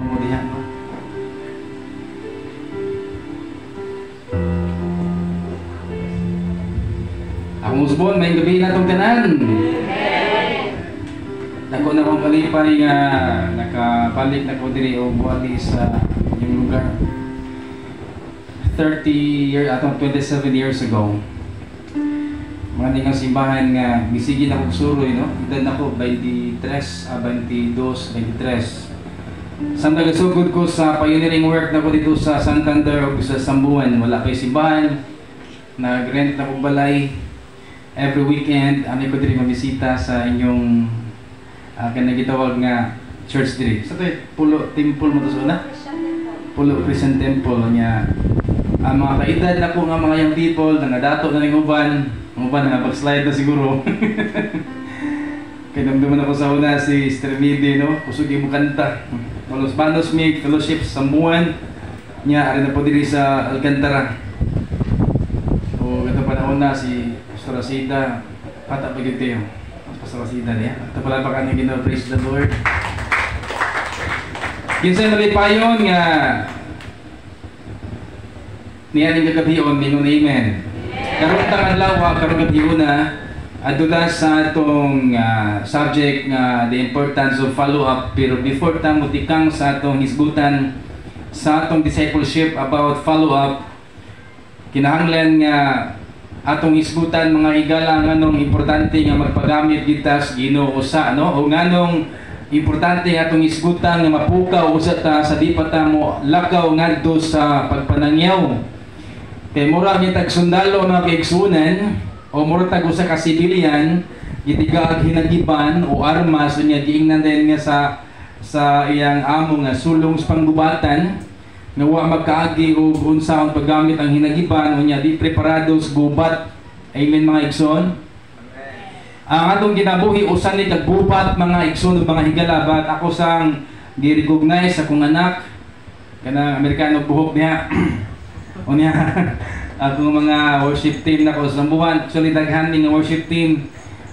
Mo diha, no? Akong usbon, may gabi na itong tanan. Dako na akong kalipay nga nakabalik na ko diri og buwali sa inyong lugar. 30 year atong 27 years ago. Mga nga simbahan nga misigi na kog suroy, no? Edad na ko 23, 22, 23. Sa nagasugod ko sa pioneering work na ko dito sa Santander ug sa Sambuan, wala kay simbahan. Nag-rent na ko balay every weekend. Ano ko diri mabisita sa inyong kanang gitawag nga church diri. Sa to Pulo Temple mo to sa una? Pulo Christian Temple niya. Ang mga kaedad na ko nga mga young people, nangadato na ning uban, ang uban nga backslide na siguro. Kay namduman ako sa una si Sister Midi, no? Kusog mo kanta. Malos Banos mig fellowship sa Sambuan nya ari na po diri sa Alcantara. O ito panahon na si Pastor Asida, pata pa gyud kayo. Pastor Asida niya. Ito pala pa kanya Ginoo, praise the Lord. Kinsay nalipayon nga niya ning kagabion, mingon amen. Karong tang adlaw, karong gabi una, adula sa atong subject nga the importance of follow-up. Pero before ta mutikang sa atong hisgutan sa atong discipleship about follow-up, kinahanglan nga atong hisgutan, mga higala, nganong importante nga magpagamit kita sa Ginoo usa, no? O nganong importante nga atong hisgutan nga mapukaw usa ta sa di pa ta mo lakaw ngadto sa pagpanangyaw. Kay mura ni tag sundalo, mga kaigsunan, o mura tag usa ka sibilyan gitigaag hinagiban o armas, unya giingnan din nga sa iyang amo nga sulong sa panggubatan nga wa magkaagi og unsaon paggamit ang hinagiban, unya di preparado sa gubat. Amen, mga igsoon. Ang atong kinabuhi usa ni kag gubat, mga igsoon ug mga higala. But ako sang gi-recognize akong anak kanang Amerikano buhok niya. Unya akong mga worship team nako sa Sambuan, actually daghan ni nga worship team,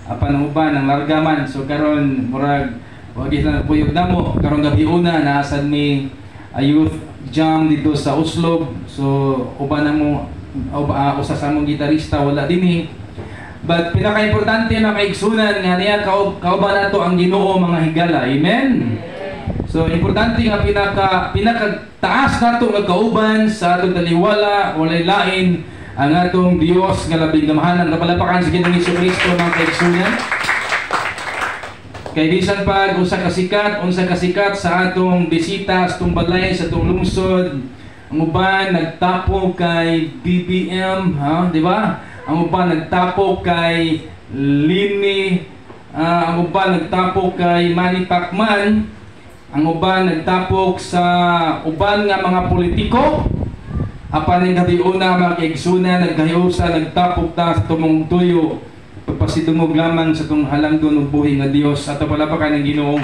apan ang uban ang larga man, so karon murag wa gyud sila nagpuyog namo. Karong gabi una naasad mi a youth jam dito sa Oslob, so uban na mo usa sa among gitarista wala dinhi. But pinakaimportante, mga kaigsunan, nga niya kauban nato ang Ginoo, mga higala. Amen. So importante nga pinaka taas nato nga kauban sa atong taliwala, walay lain ang atong Dios nga labing gamhanan. Kapalapakan sa Ginoong Kristo, mga kaigsunan. Kay bisan pag unsa kasikat sa atong bisita sa atong balay, sa atong lungsod, ang uban nagtapo kay BBM, ha, di ba? Ang uban nagtapo kay Lini, ang uban nagtapo kay Manny Pacman, ang uban nagtapok sa uban nga mga politiko. Apan ning gabi una, mga kaigsunan, nagkahiusa nagtapok ta sa tumong tuyo, pagpasidungog lamang sa tong halangdon ug buhi nga Dios. Ato palapakan ng Ginoo.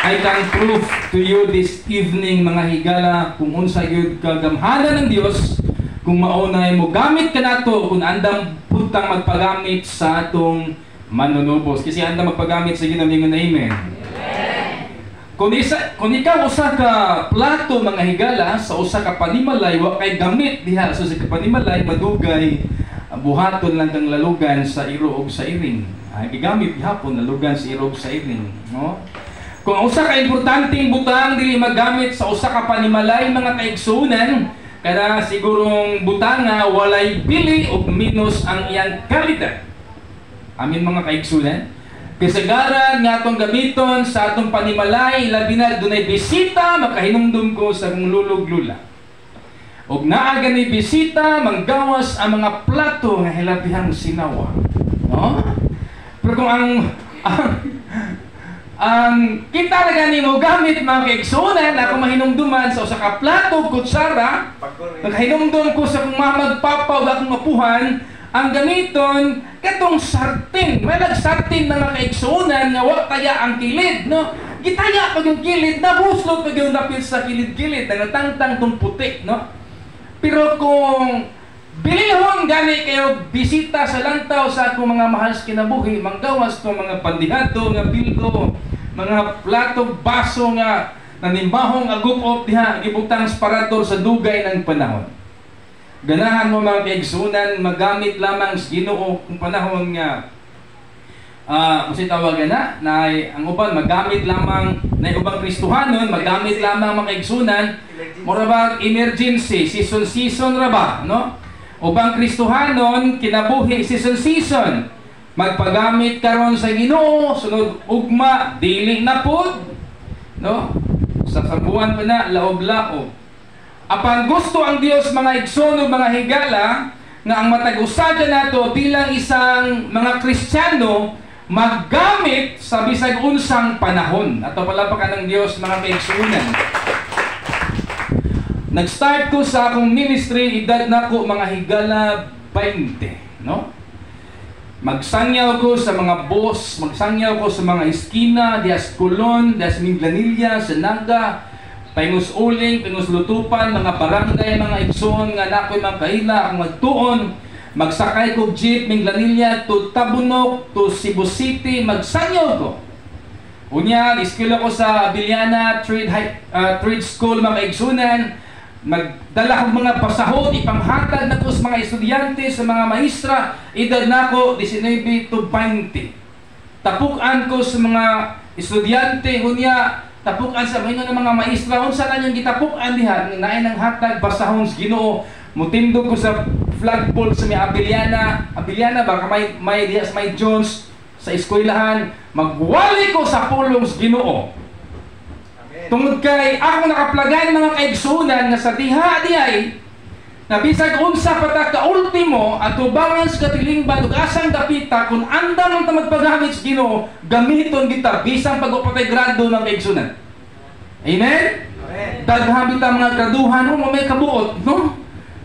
I can prove to you this evening, mga higala, kung unsa gyud kagamhanan ng Dios kung maunay mo gamit kanato, kung andam putang magpagamit sa atong manunubos. Kasi andam magpagamit sa Ginoo, mingon amen. Kung ikaw usa ka plato, mga higala, sa usa ka panimalay, wa kay gamit diha sa usa ka panimalay, madugay buhaton lang kang lalugan sa iro og sa iring. Ay gigamit gihapon lalugan sa iro og sa iring, no? Kung ang usa ka importanteng butang dili magamit sa usa ka panimalay, mga kaigsunan, kada sigurong butanga walay bili og minus ang iyang kalidad. Amin, mga kaigsunan. Kasagaran nga atong gamiton sa atong panimalay, labi na dunay bisita, makahinumdum ko sa akong lulog lula. Og naa gani bisita, manggawas ang mga plato nga hilabihang sinawa. No? Pero kung ang kita na gani mo gamit, mga kaigsunan, ako mahinumduman sa usa ka plato kutsara, nakahinumdum ko sa akong mamagpapa ug akong apuhan, ang gamiton katong sartin. May nagsartin, mga kaigsunan, nga wa taya ang kilid, no? Gitaya pag yung kilid, nabuslot pag yung napil sa kilid-kilid, nangatangtang tong puti, no? Pero kung bilihon gani kayo bisita sa lantaw sa akong mga mahal sa kinabuhi, manggawas tong mga pandihado nga bildo, mga plato, baso nga Nanimahong agupop diha, gibutang sparador sa dugay ng panahon. Ganahan mo, mga kaigsunan, magamit lamang sa Ginoo kung panahon nga uh, tawagan na na ang uban magamit lamang na ubang Kristohanon magamit lamang, mga kaigsunan, mura bag emergency, season season ra ba, no? Ubang Kristohanon kinabuhi season season, magpagamit karon sa Ginoo, sunod ugma dili na pud, no? Sa sabuan pa na laob-laob. Apan gusto ang Dios, mga igsoon ug mga higala, nga ang matag usa nato bilang isang mga Kristiyano maggamit sa bisag unsang panahon. Ato palakpakan ng Dios, mga kaigsuonan. Nag-start ko sa akong ministry, edad nako, mga higala, 20, no? Magsangyaw ko sa mga bus, magsangyaw ko sa mga eskina, dias Colon, dias Minglanilla, sa Naga, Pingos Uling, Pingos Lutupan, mga barangay, mga igsoon nga nakoy mga kaila, akong magtuon, magsakay kog jeep, Minglanilla to Tabunok, to Cebu City, magsangyaw ko. Unya, eskwela ko sa Abellana Trade School, mga igsunan, magdala kog mga pasahod, ipanghatag na ko sa mga estudyante, sa mga maestra, edad nako 19 to 20. Tapukan ko sa mga estudyante, unya, tapukan sa mga ng mga maestra, unsa na niyang gitapukan diha, naay nang hatag basahon sa Ginoo. Mutindog ko sa flagpole sa may Abellana, Abellana ba, may diha sa may Jones, sa eskwelahan, magwali ko sa pulong sa Ginoo. Tungod kay ako nakaplagan, mga kaigsunan, nga sa diha dihay na bisag unsa pa ta ka ultimo atubangan sa katilingban ug asang dapita, kung andam lang ta magpagamit sa Ginoo, gamiton kita bisan pag patay grado ng kaigsunan. Amen? Daghan bitaw mga graduhan, wa may kabuot, no?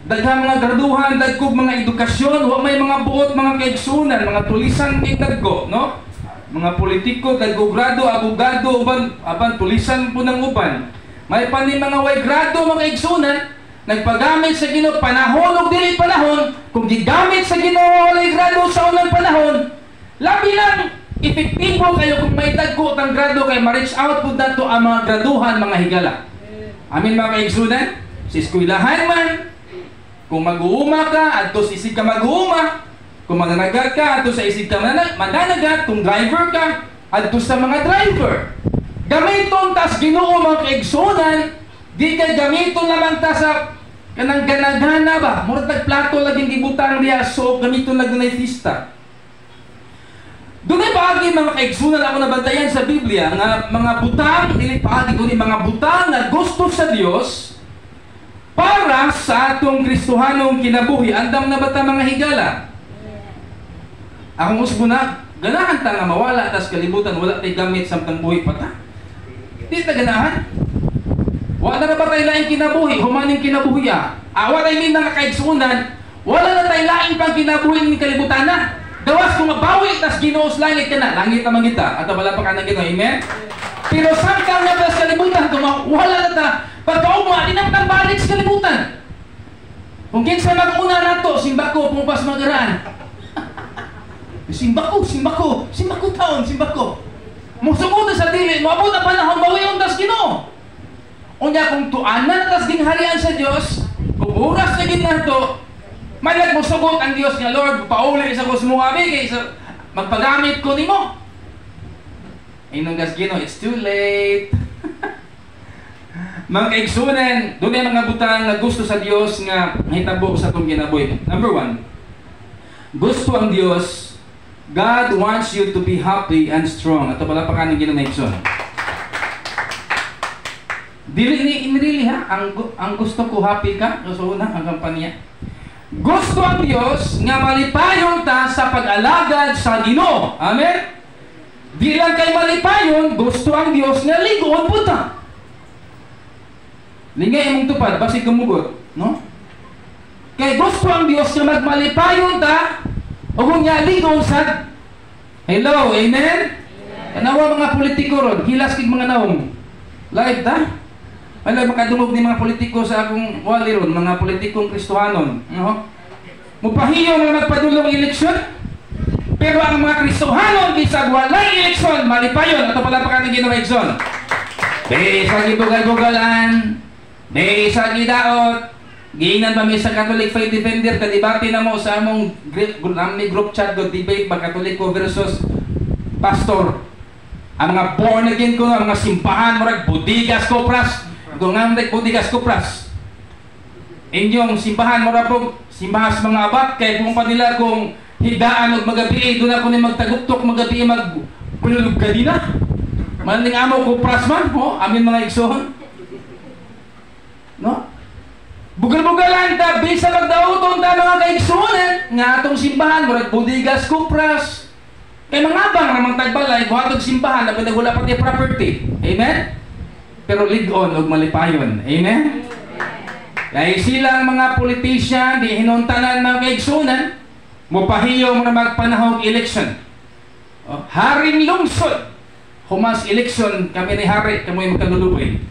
Daghan mga graduhan, dagkog mga edukasyon, wa may mga buot, mga kaigsunan, mga tulisan kay dagko, no? Mga politiko, dagko grado, abogado, uban, apan tulisan po ng uban. May pa ni mga way grado, mga kaigsunan, nagpagamit sa Ginoo panahon ug dili panahon. Kung gigamit sa Ginoo walay grado sa unang panahon, labi lang epektibo kayo kung may dagko tang grado kay ma-reach out pud nato ang mga graduhan, mga higala. Amin, mga kaigsunan? Sa eskwelahan man, kung mag-uuma ka, adto sa isig ka mag-uuma. Kung mananagat ka, adto sa isig ka mananagat. Kung driver ka, adto sa mga driver. Gamiton tas Ginoo, mga kaigsunan, di kay gamiton lamang ta sa kanang ganagana ba? Murag tag plato laging gibutang diha, so gamiton lang dunay pista. Dunay paagi, mga kaigsunan, ako nabantayan sa Biblia nga mga butang, dili paagi kundi mga butang nga gusto sa Dios para sa atong Kristohanong kinabuhi. Andam na ba ta, mga higala? Akong usbo na, ganahan ta nga mawala tas kalibutan, wala tay gamit samtang buhi pa ta. Di ta ganahan. Wala na ba tayo laing kinabuhi? Humaning kinabuhi ah. Awa tayo min mga kaigsunan, wala na tayo laing pang kinabuhi ng kalibutan na. Gawas kung mabawi tas Ginoo sa langit ka na, langit naman kita. At wala pa ka ng Ginoo, amen? Pero samtang na sa kalibutan, kung wala na ta, pagkaugma, di na balik sa kalibutan. Kung kinsa mag-una nato, simbako, pumpas magaraan. Simbako, simbako, simbako taon, simbako. Musugod sa dili, moabot ang panahon, bawion tas Ginoo. Unya kung tuanan na tas gingharian sa Dios, kung oras na gid nato, malag mosugot ang Dios nga, "Lord, pauli sa ko sa mong abi kay sa magpagamit ko nimo." Ingon gas Ginoo, "It's too late." Mga kaigsunan, dunay mga butang nga gusto sa Dios nga mahitabo sa atong kinabuhi. Number one, gusto ang Dios, God wants you to be happy and strong. Ato palakpakan ng Ginoo, mga. Dili ni really ha, ang gusto ko happy ka, so una ang kampanya. Gusto ang Dios nga malipayon ta sa pag-alagad sa Ginoo. Amen? Di lang kay malipayon, gusto ang Dios nga ligoon po ta. Lingay imong tupad, basig gumugot, no? Kay gusto ang Dios nga magmalipayon ta ug unya ligoon sa. Hello, amen? Tanawa mga politiko ron, hilas kig mga naong. Live ta? Wala makadungog ni mga politiko sa akong wali ron, mga politikong Kristohanon. No? Mupahiyo nga magpadulong eleksyon. Pero ang mga Kristohanon, bisag walay eleksyon, malipayon. Ato palakpakan ng Ginoo, igsoon. Bisag gibugal-bugalan, bisag gidaot, giingnan pa mi sa Catholic Faith Defender, kadibate na mo sa among group chat go debate ba Katoliko versus pastor. Ang mga born again ko, ang mga simbahan, murag budigas kopras. Kung nga budigas kopras. Inyong simbahan, murag po, simbahan sa mga abat, kay kung pa nila kung hidaan og magabi, doon ako ni magtaguktok, magabi mag kululog ka din na. Maning amo kopras man, ho, amin mga igsoon. No? Bugal-bugalan ta, bisa magdauton ta mga kaigsuonan, nga atong simbahan, murag budigas kupras. Kay mga bang ramang tagbalay, buhatog simbahan, na wala pati property. Amen? Pero lig-on og malipayon. Amen? Kay silang mga politician, di hinuntanan mga kaigsuonan, mupahiyo mo na magpanahog election. Oh, haring lungsod. Humas election, kami ni hari, kamoy magkaluluoy.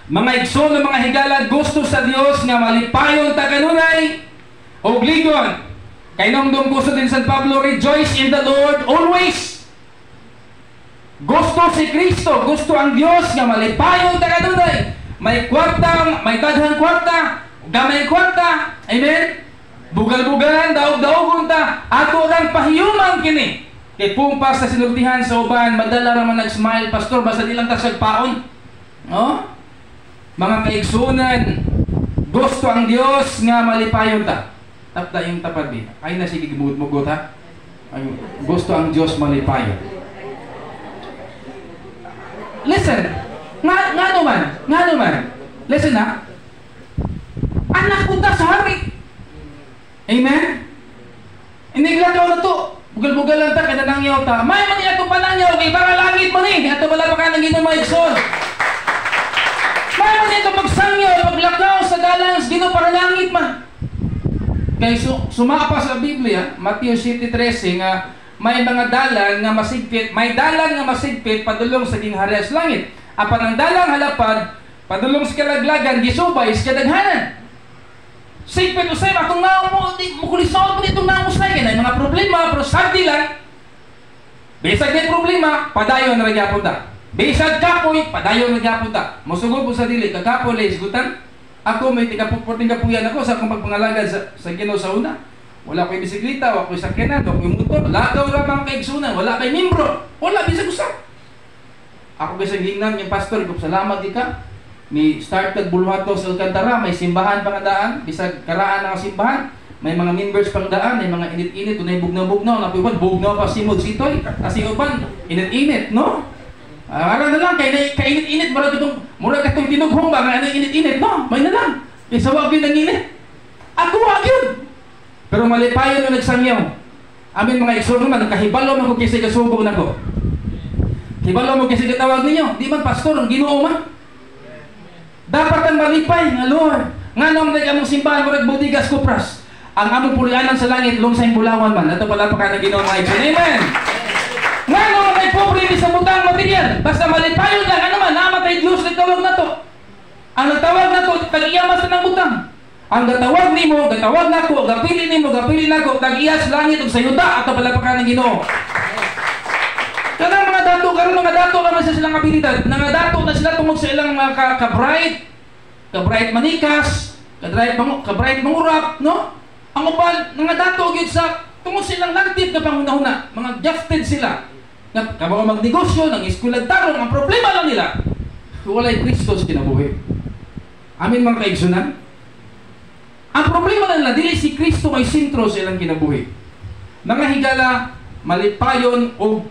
Mga igsoon ng mga higala, gusto sa Dios nga malipayon ta kanunay og ligon. Kay nung gusto din San Pablo, rejoice in the Lord always. Gusto si Kristo, gusto ang Dios nga malipayon ta kanunay. May kwarta, may daghang kwarta, gamay kwarta. Amen? Bugal-bugalan, daog-daogon ta, ato lang pahiyuman kini. Kay pumpas sa sinultihan sa uban, madala ra man nag-smile, pastor, basta di lang ta sagpaon. No? Mga kaigsunan, gusto ang Dios nga malipayon ta. Tapda yung tapad di. Ay na sige gimugod-mugot ha. Ay, gusto ang Dios malipayon. Listen, nga nga naman, nga naman. Listen ha. Anak ko ta sa hari. Amen? Iniglakaw na to. Bugal-bugal lang ta, kada nangyaw ta. May man niya itong panangyaw, kay para langit mo ni. Ato wala pa ka nang Ginoo mga igsoon. May man niya itong pagsangyaw, paglakaw sa dalan sa Ginoo para langit man. Kay sumapa sa Biblia, Matthew 7:13 nga may mga dalan nga masigpit, may dalan nga masigpit padulong sa gingharian sa langit. Apan ang dalang halapad padulong sa kalaglagan gisubay sa kadaghanan. Sigpit usay atong naong mo di mukulisod mo ditong naong usay kay mga problema pero sagdi lang. Bisag di problema, padayon ra gyapon ta. Bisag kapoy, padayon ra gyapon ta. Mosugod ko sa dili, kakapoy lay isgutan. Ako may tika-14 kapuyan ako sa akong pagpangalagad sa Ginoo sa una. Wala ko'y bisikleta, wala ko'y sakyanan, wala ko'y motor, lagaw ra mga kaigsunan, wala kay membro, wala bisag usa. Ako bisag gingnan yung pastor, ko salamat di ka. Ni start kag Buluhato sa Alcantara, may simbahan pang daan, bisag karaan ang simbahan, may mga members pang daan, may mga init-init, tunay bugnaw-bugnaw, napuiban, bugnaw pa simod sitoy, kasi uban, init-init, no? Ara na lang, kay kainit-init, murag itong, murag itong tinughong ba, nga ano init-init, no? May na lang, kaysa wag yun ang init. Ako wag yun! Pero malipayon yung nagsangyaw. Amin mga igsoon naman, kahibalo man ko kaysa kasugo na ko. Hibalo mo kaysa katawag ninyo, di man pastor, ang Ginoo man. Dapat ang malipay nga Lord. Nga nang nag among simbahan murag budigas kupras. Ang among pulianan sa langit lungsay bulawan man. Ato pala pa ka ng Ginoo mga igsoon. Amen. Nga nang may pobre ni sa butang material. Basta malipayon lang ano man namatay Dios nagtawag nato. Ang nagtawag nato tag-iya man sa nang butang. Ang gatawag nimo, gatawag nako, gapili nimo, gapili nako, tag-iya sa langit ug sa yuta ato pala pa ka ng Ginoo. Kanang mga dato karon mga dato karon sa silang abilidad, mga dato na sila tungod sa ilang mga ka-bright, ka-bright manikas, ka-bright mangurap, no? Ang uban mga dato gyud sa tungod sa ilang lantip na panghuna-huna, mga gifted sila. Nga kabaw magnegosyo, nang eskwela tarong, ang problema lang nila walay Kristo sa kinabuhi. Amin mga kaigsunan. Ang problema lang nila dili si Kristo may sentro sa ilang kinabuhi. Mga higala, malipayon og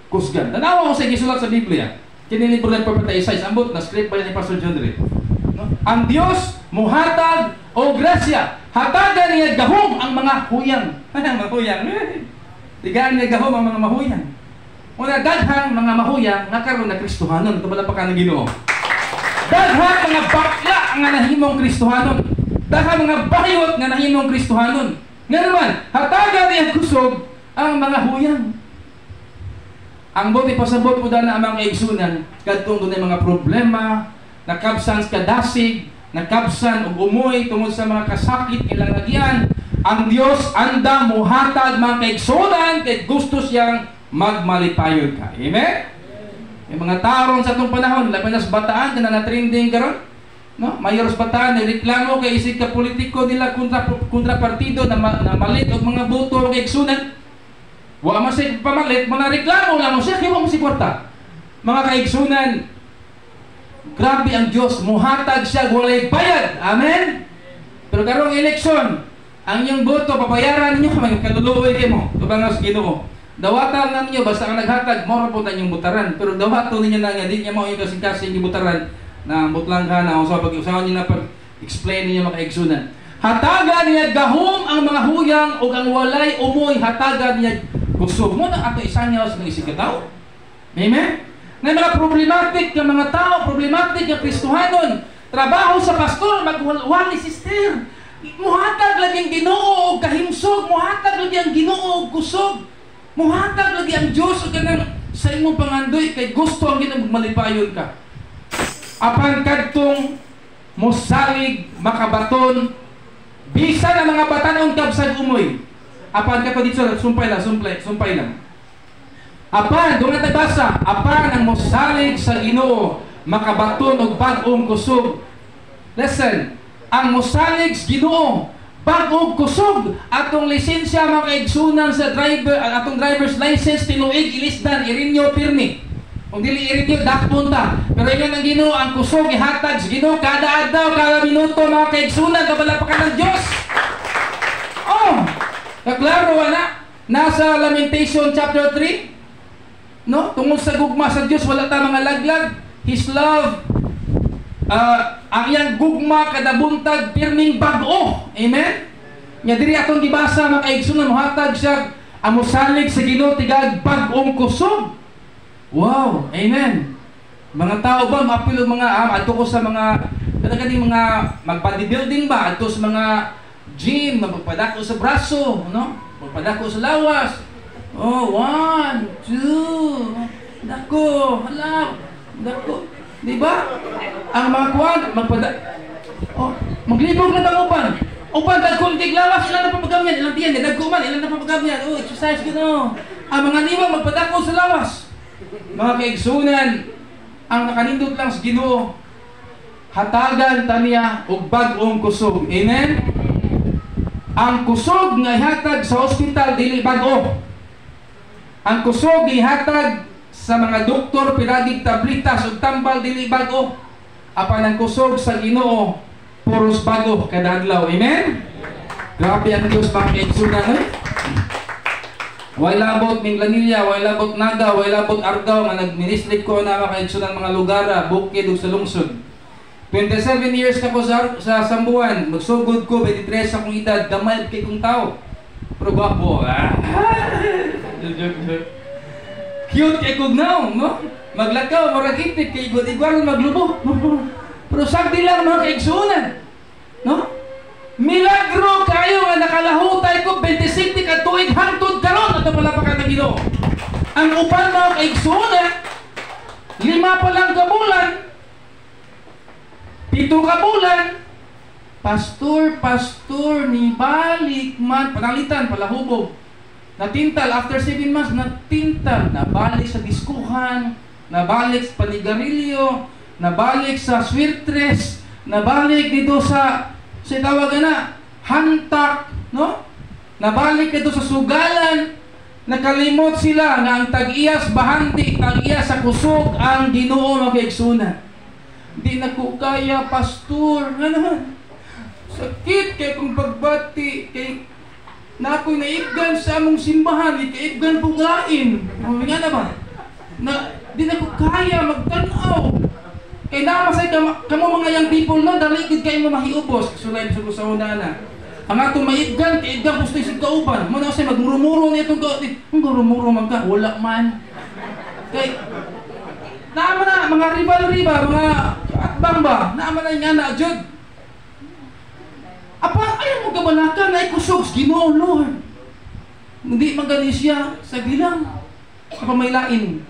kusgan. Tanawa ko sa gisulat sa Biblia. Kini libro ng Propeta Isaiah, ambot na script pa ni Pastor John Ray. No? Ang Dios muhatag og grasya. Hatagan niya gahom ang mga huyang. Mga mahuyang. Tigaan niya gahom ang mga mahuyang. Una daghang mga mahuyang nga karon na Kristohanon, ito pa ka ng Ginoo. Daghang mga bakla nga nahimong Kristohanon. Daghang mga bayot nga nahimong Kristohanon. Nga naman, hatagan niya kusog ang mga huyang. Ang buti pasabot po na ang mga kaigsunan, kadtong dunay mga problema, nakabsan sa kadasig, nakabsan og umoy tungod sa mga kasakit ilang lagyan. Ang Dios anda muhatag mga kaigsunan kay gusto siyang magmalipayon ka. Amen? May mga tao ron sa atong panahon, labi na sa Bataan, kana na trending karon. No? Mayor sa Bataan nagreklamo kay isig ka politiko nila kontra kontra partido na, na malit og mga boto kay igsunan. Wa man siya pamalit, mga reklamo lang mo siya, kay wa mo si kwarta. Mga kaigsunan, grabe ang Diyos, muhatag siya walay bayad. Amen? Pero karong eleksyon, ang inyong boto pabayaran ninyo, may kaluluoy kay mo. Tubang sa Ginoo. Dawatan na ninyo basta ang naghatag mo ra po inyong butaran. Pero dawato ninyo na nga di niya mao yung kasing-kasing gibutaran na butlang ka na usa pag usahan niyo na pag explain ninyo, mga kaigsunan. Hatagan niya gahom ang mga huyang ug ang walay umoy hatagan niya kusog. Mo na ato isanyaw sa mga isig ka. Amen? Na mga problematic nga mga tao, problematic nga Kristohanon, trabaho sa pastor, magwali, sister. Muhatag lagi ang Ginoo og kahimsog, muhatag lagi ang Ginoo og kusog. Muhatag lagi ang Dios og kanang sa imong pangandoy kay gusto ang Ginoo malipayon ka. Apan kadtong mosalig makabaton bisan ang mga batanon kabsag umoy. Apan kato dito, sumpay lang, sumpay, sumpay lang. Apan, doon na basa, apan ang mosalig sa Ginoo makabaton og bag-ong kusog. Listen, ang mosalig sa Ginoo bag-ong kusog. Atong lisensya, mga kaigsunan, sa driver, ang atong driver's license tinuig ilisdan, i-renew pirmi. Kung dili i-renew, dakpon ta. Pero ingon ang Ginoo, ang kusog ihatag sa Ginoo kada adlaw, kada minuto, mga kaigsunan, kabalapakan ng Dios. Oh, kaklaro na nasa Lamentation chapter 3, no? Tungod sa gugma sa Dios wala ta mga laglag. His love, ang iyang gugma kada buntag pirming bag-o. Amen? Nya diri atong gibasa, mga kaigsunan, mohatag siya ang mosalig sa Ginoo tigag bag-ong kusog. Wow, amen. Mga tao ba maapil og mga adto ko sa mga kanang mga mag bodybuilding ba, adto sa mga gym, magpadako sa braso, no? Magpadako sa lawas. Oh, one, two. Dako, hala. Dako. Di ba? Ang mga kuwan, magpada. Oh, maglibog na bang uban? Uban, dagkong tiglawas, ilan na papagamyan, ilang tiyan, dagko man, ilan na papagamyan. Oh, exercise gino. Ang mga niwa, magpadako sa lawas. Mga kaigsunan, ang nakanindot lang sa Ginoo, hatagan taniya og bag-ong kusog. Amen? Ang kusog nga ihatag sa ospital dili bag-o. Ang kusog ihatag sa mga doktor pinagig tablitas ug tambal dili bag-o. Apan ang kusog sa Ginoo puros bago kada adlaw. Amen? Grabe ang Diyos, mga kaigsunan, eh. Way labot Minglanilla, way labot Naga, way labot Argao nga nagministry ko na, mga kaigsunan, mga lugar, bukid ug sa lungsod. 27 years na ko sa Sambuan, magsugod ko 23 akong edad, gamay kay kong tao. Pero gwapo. Ah. Joke, joke. Cute kay kog naong, no? Maglakaw, murag itik kay igwad igwaron maglubo. Pero sagdi lang, mga kaigsunan. No? Milagro kayo nga nakalahutay ko 27 ka tuig hangtod karon ato palapakan ng Ginoo. Ang uban, mga kaigsunan, 5 pa lang ka bulan, 7 ka bulan, "Pastor, pastor, ni balik man," panalitan, palahubog. Natintal, after 7 months, natintal, nabalik sa diskuhan, nabalik sa panigarilyo, nabalik sa swirtres, nabalik dito sa tawag na, hantak, no? Nabalik dito sa sugalan, nakalimot sila nga ang tag-iyas bahandi, tag-iyas sa kusog ang Ginoo, mga kaigsunan. "Di na ko kaya, pastor." Nga naman? "Sakit kay kung pagbati, kay na ako'y naibgan sa among simbahan, ikaibgan po ngain." O, nga na ba? Na, "Di na ko kaya magtanaw." Kay namasay kamo, kamo mga young people, no, dali gid kayo mo mahiubos. Sulay sa sa una na. Ang atong maibgan, kaibgan gusto isig kauban. Mo na kasi magmurumuro niya itong ka, ang murumuro man ka, wala man. Kay, naama na, mga rivalry ba, mga atbang ba, naama na nga na, jud. Apa, ayaw mo kabalaka, na ikusog, Ginoo, Lord. Hindi man gani siya, sa gilang. Apa may lain.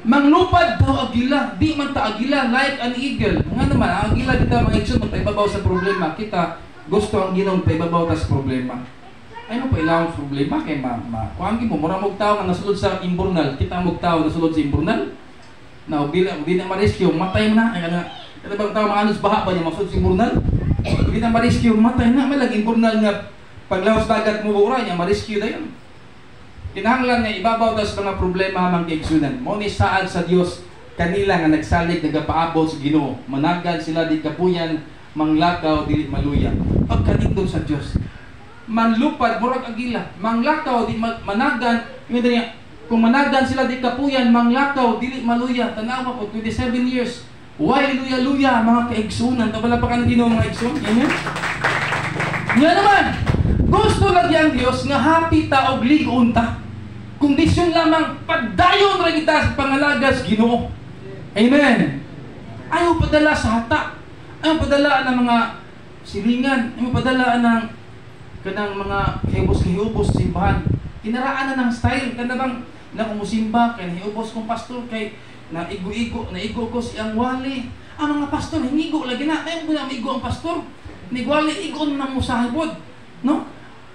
Manglupad daw agila, di man ta agila, like an eagle. Nga naman, ang agila dito, mga igsoon, magpaibabaw sa problema. Kita, gusto ang Ginoong paibabaw ta sa problema. Ay mo pailawon sa problema kay ma, ma kuan mo mura mog tao nga nasulod sa imburnal. Kita mog tao nasulod sa imburnal. Na og dili na ma-rescue, matay mo na. Ay kana kada bang tao maanos baha ba niya masud si Burnal? Dili na ma-rescue, matay na. May lagi Burnal nga paglawas dagat mo bura niya ma-rescue dayon. Kinahanglan nga ibabaw ta sa mga problema, mga kaigsunan. Mao ni saad sa Dios kanila nga nagsalig, nagapaabot sa Ginoo. Managan sila di kapuyan, manglakaw dili maluya. Pagkanindot sa Dios. Manlupad murag agila, manglakaw di managan, yun niya, kung managan sila di kapuyan, manglakaw dili maluya. Tanawa ko 27 years. Why luya-luya, mga kaigsunan? Tabala pa ka ng Ginoo, mga igsoon. Amen. Nga naman, gusto lagi ang Dios nga happy ta og lig-on ta. Kondisyon lamang, padayon ra kita sa pangalagas Ginoo. Amen. Ayaw padala sa hata. Ayaw padala ng mga silingan. Ayaw padala ng kanang mga kahibos-kahibos sa simbahan. Kinaraan na ng style. Kana bang na kumusimba kay nahiubos kong pastor kay naigo-igo, naigo ko siyang wali. Ang mga pastor hingigo lagi na. Ayaw mo na maigo ang pastor. Nigwali igo na mo sa hibod. No?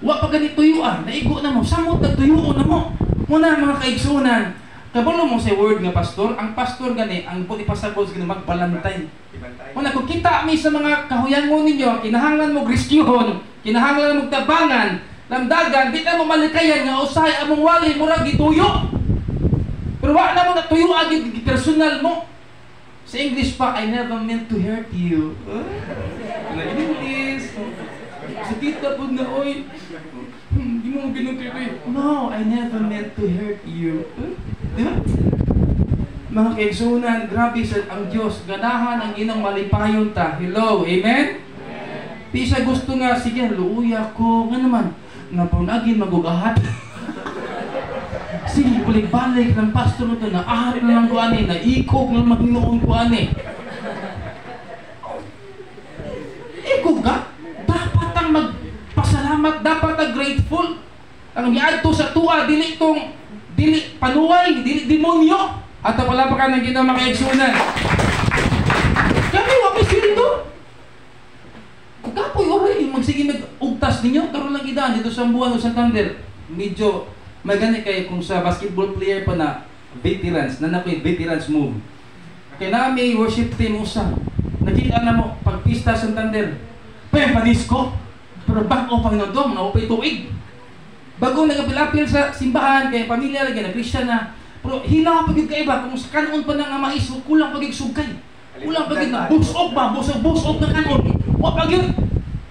Wa pa ganit tuyo ah. Naigo na mo. Samot na tuyo na mo. Muna mga kaigsunan, kabalo mo sa word nga pastor, ang pastor gani, ang buti pasabot sa magbalantay. Muna kung kita mi sa mga kahuyangon ninyo, kinahanglan mo rescuehon, kinahanglan mo tabangan, lamdagan, di na mo malikayan nga usahay among wali murag gituyo. Pero wa na mo natuyo agad personal mo. Sa English pa, "I never meant to hurt you." Na English. Sa tita po na, oy, di mo ginutuyo. "No, I never meant to hurt you." Di ba? Mga kaigsunan, grabe sa ang Diyos. Ganahan ang inong malipayon ta. Hello, amen? Di siya gusto nga, sige, luuya ko. Nga naman, napunagin magugahat. Sige, balik-balik ng pastor nito na ahar na lang ko ani, na ikog na maginoon ko ani. Ikog ka? Dapat ang magpasalamat, dapat ang grateful. Ang miadto sa tuwa, dili itong, dili panuway, dili demonyo. At wala pa ka ng ginawa mga kaigsunan. Kami, wa may sildo. Kapoy, oray, magsige mag-ugtas ninyo, karon lang idaan dito sa buwan o sa Santander. Medyo magani kay kung sa basketball player pa na veterans, na nakoy veterans move. Kay na may worship team usa. Nakita na mo pagpista sa Santander. Pa panisko. Pero back-o Panginoon dong, naupay tuig. Bago nagapil-apil sa simbahan kay pamilya lagi na Christian na. Pero hinaw pa gyud kaiba kung sa kanon pa na nga mais, kulang pa gyud sugkay. Kulang pa gyud na busog ba, busog busog na kanon. Wa pa gyud.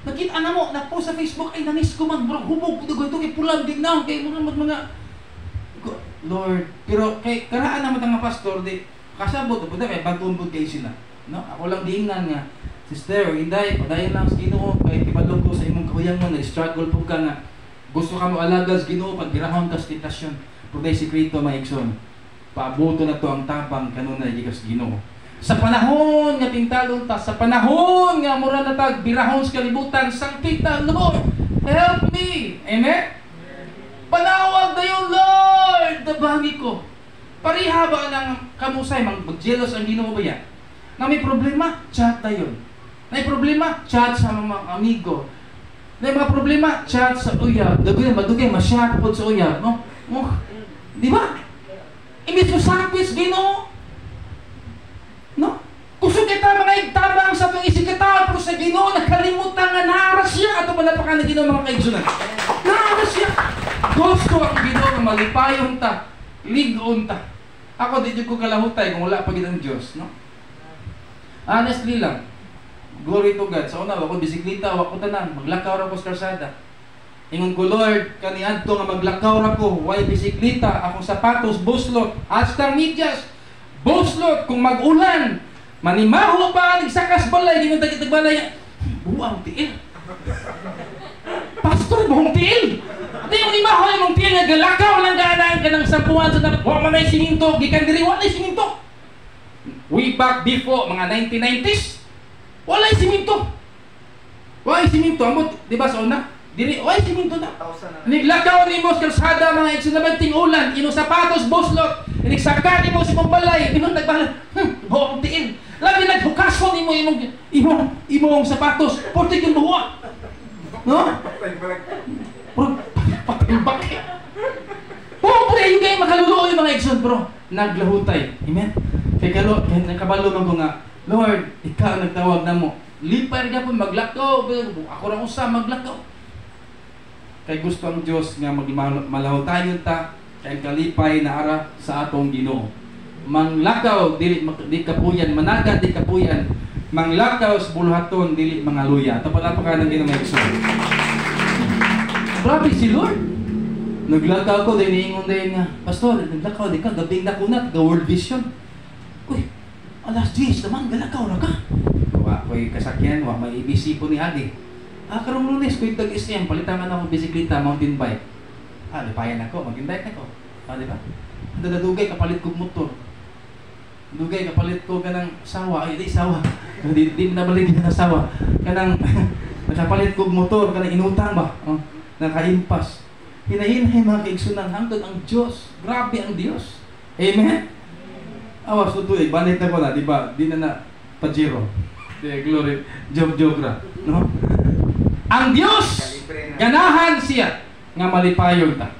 Nakita na mo, na-post sa Facebook, ay nanis ko man, murag hubog, ito kay pulang din na, kay mga mga Lord, pero kay karaan naman ang pastor, di, kasabot, po kay bagong kay sila. No? Ako lang diingnan nga, sister, inday, padayon lang sa Ginoo, kay kibalog ko sa imong kahuyangon, na-struggle po ka nga, gusto ka mo alaga sa Ginoo, pagbirahon ka sa tentasyon, pero dahil sikreto, mga igsoon, paabuto na to ang tabang kanunay gikas sa Ginoo. Sa panahon nga tintalon ta, sa panahon nga mura na tag birahon sa kalibutan, sangkita, "Lord, help me." Amen? Panawag dayon, "Lord, tabangi ko." Pareha ba ng kamusay, mag-jealous ang Ginoo ba yan? Na may problema, chat dayon. Na may problema, chat sa mga amigo. Na may mga problema, chat sa uyab. Dugay, madugay, masyat po sa uyab. No? Oh, di ba? Imbis mo sakpis, Ginoo. No? Kusog kita mga igtabang sa itong isikataon, pero sa Ginoo nakalimutan nga naara siya. Ato pala pa ka na Ginoo, mga kaigsunan. Naara siya. Gusto ang Ginoo nga malipayon ta, ligon ta. Ako di ko kalahutay kung wala pa gid ang Dios, no? Honestly lang. Glory to God. Sa una, wako bisikleta, wako tanan, maglakaw ra ko sa kalsada. Ingon ko, "Lord, kaniadto nga maglakaw ra ko, way bisikleta, akong sapatos buslot, hasta medyas buslot, kung mag-ulan, manimaho pa, nagsakas balay, di mo tagitag balay, buang tiil. Pastor, buong tiil. Di mo nimaho imong tiil nga galakaw lang gaanaan ka ng sampuan sa dapat, wa man ay siminto, gikan diri wa nay siminto." Way back before, mga 1990s, walay siminto. Walay siminto, amot, di ba sa una? Diri, walay siminto na. Niglakaw ni mo sa kalsada mga igsunabanting ulan, ino sapatos buslot, inigsaka nimo sa imong balay, imong nagbalay, buong tiil. Labi naghukason nimo imong sapatos, portik yung buwa. No? Pero patay. Pobre yung kayo makaluluoy mga igsoon, bro. Naglahutay. Amen? Kay kalo, kay nakabalo man ko nga, Lord, ikaw ang nagtawag namo. Lipay ra gyapon maglakaw, ako ra usa maglakaw. Kay gusto ang Dios nga magmalahutayon ta, kay ang kalipay na ara sa atong Ginoo. Manglakaw dili di kapuyan, managad di kapuyan, manglakaw sa buluhaton dili mangaluya. Tapos ka ng Ginoo, mga igsoon. Grabe si Lord. Naglakaw ko, din niingon din nga, "Pastor, naglakaw di ka, gabing nakunat, ga World Vision." Uy, alas 10 naman, galakaw na ka. Wa ko'y kasakyan, wa may ABC po ni Adi. Ah, karong Lunes, ko'y tag-SM, palitan ako bisikleta, mountain bike. Ah, lipayan ako, mountain bike ako. Ah, di ba? Ang dugay kapalit kog motor. Dugay kapalit ko kanang sawa, ay di sawa. Di na balik na sawa. Kanang nakapalit kog motor, kanang inutang ba? Oh, nakaimpas. Hinahinay, mga kaigsunan, hangtod ang Diyos. Grabe ang Diyos. Amen? Awas to tuig, balik na ko na, di ba? Di na na Pajero. Di, glory. Joke, joke ra. No? Ang Diyos, ganahan siya nga malipayon ta.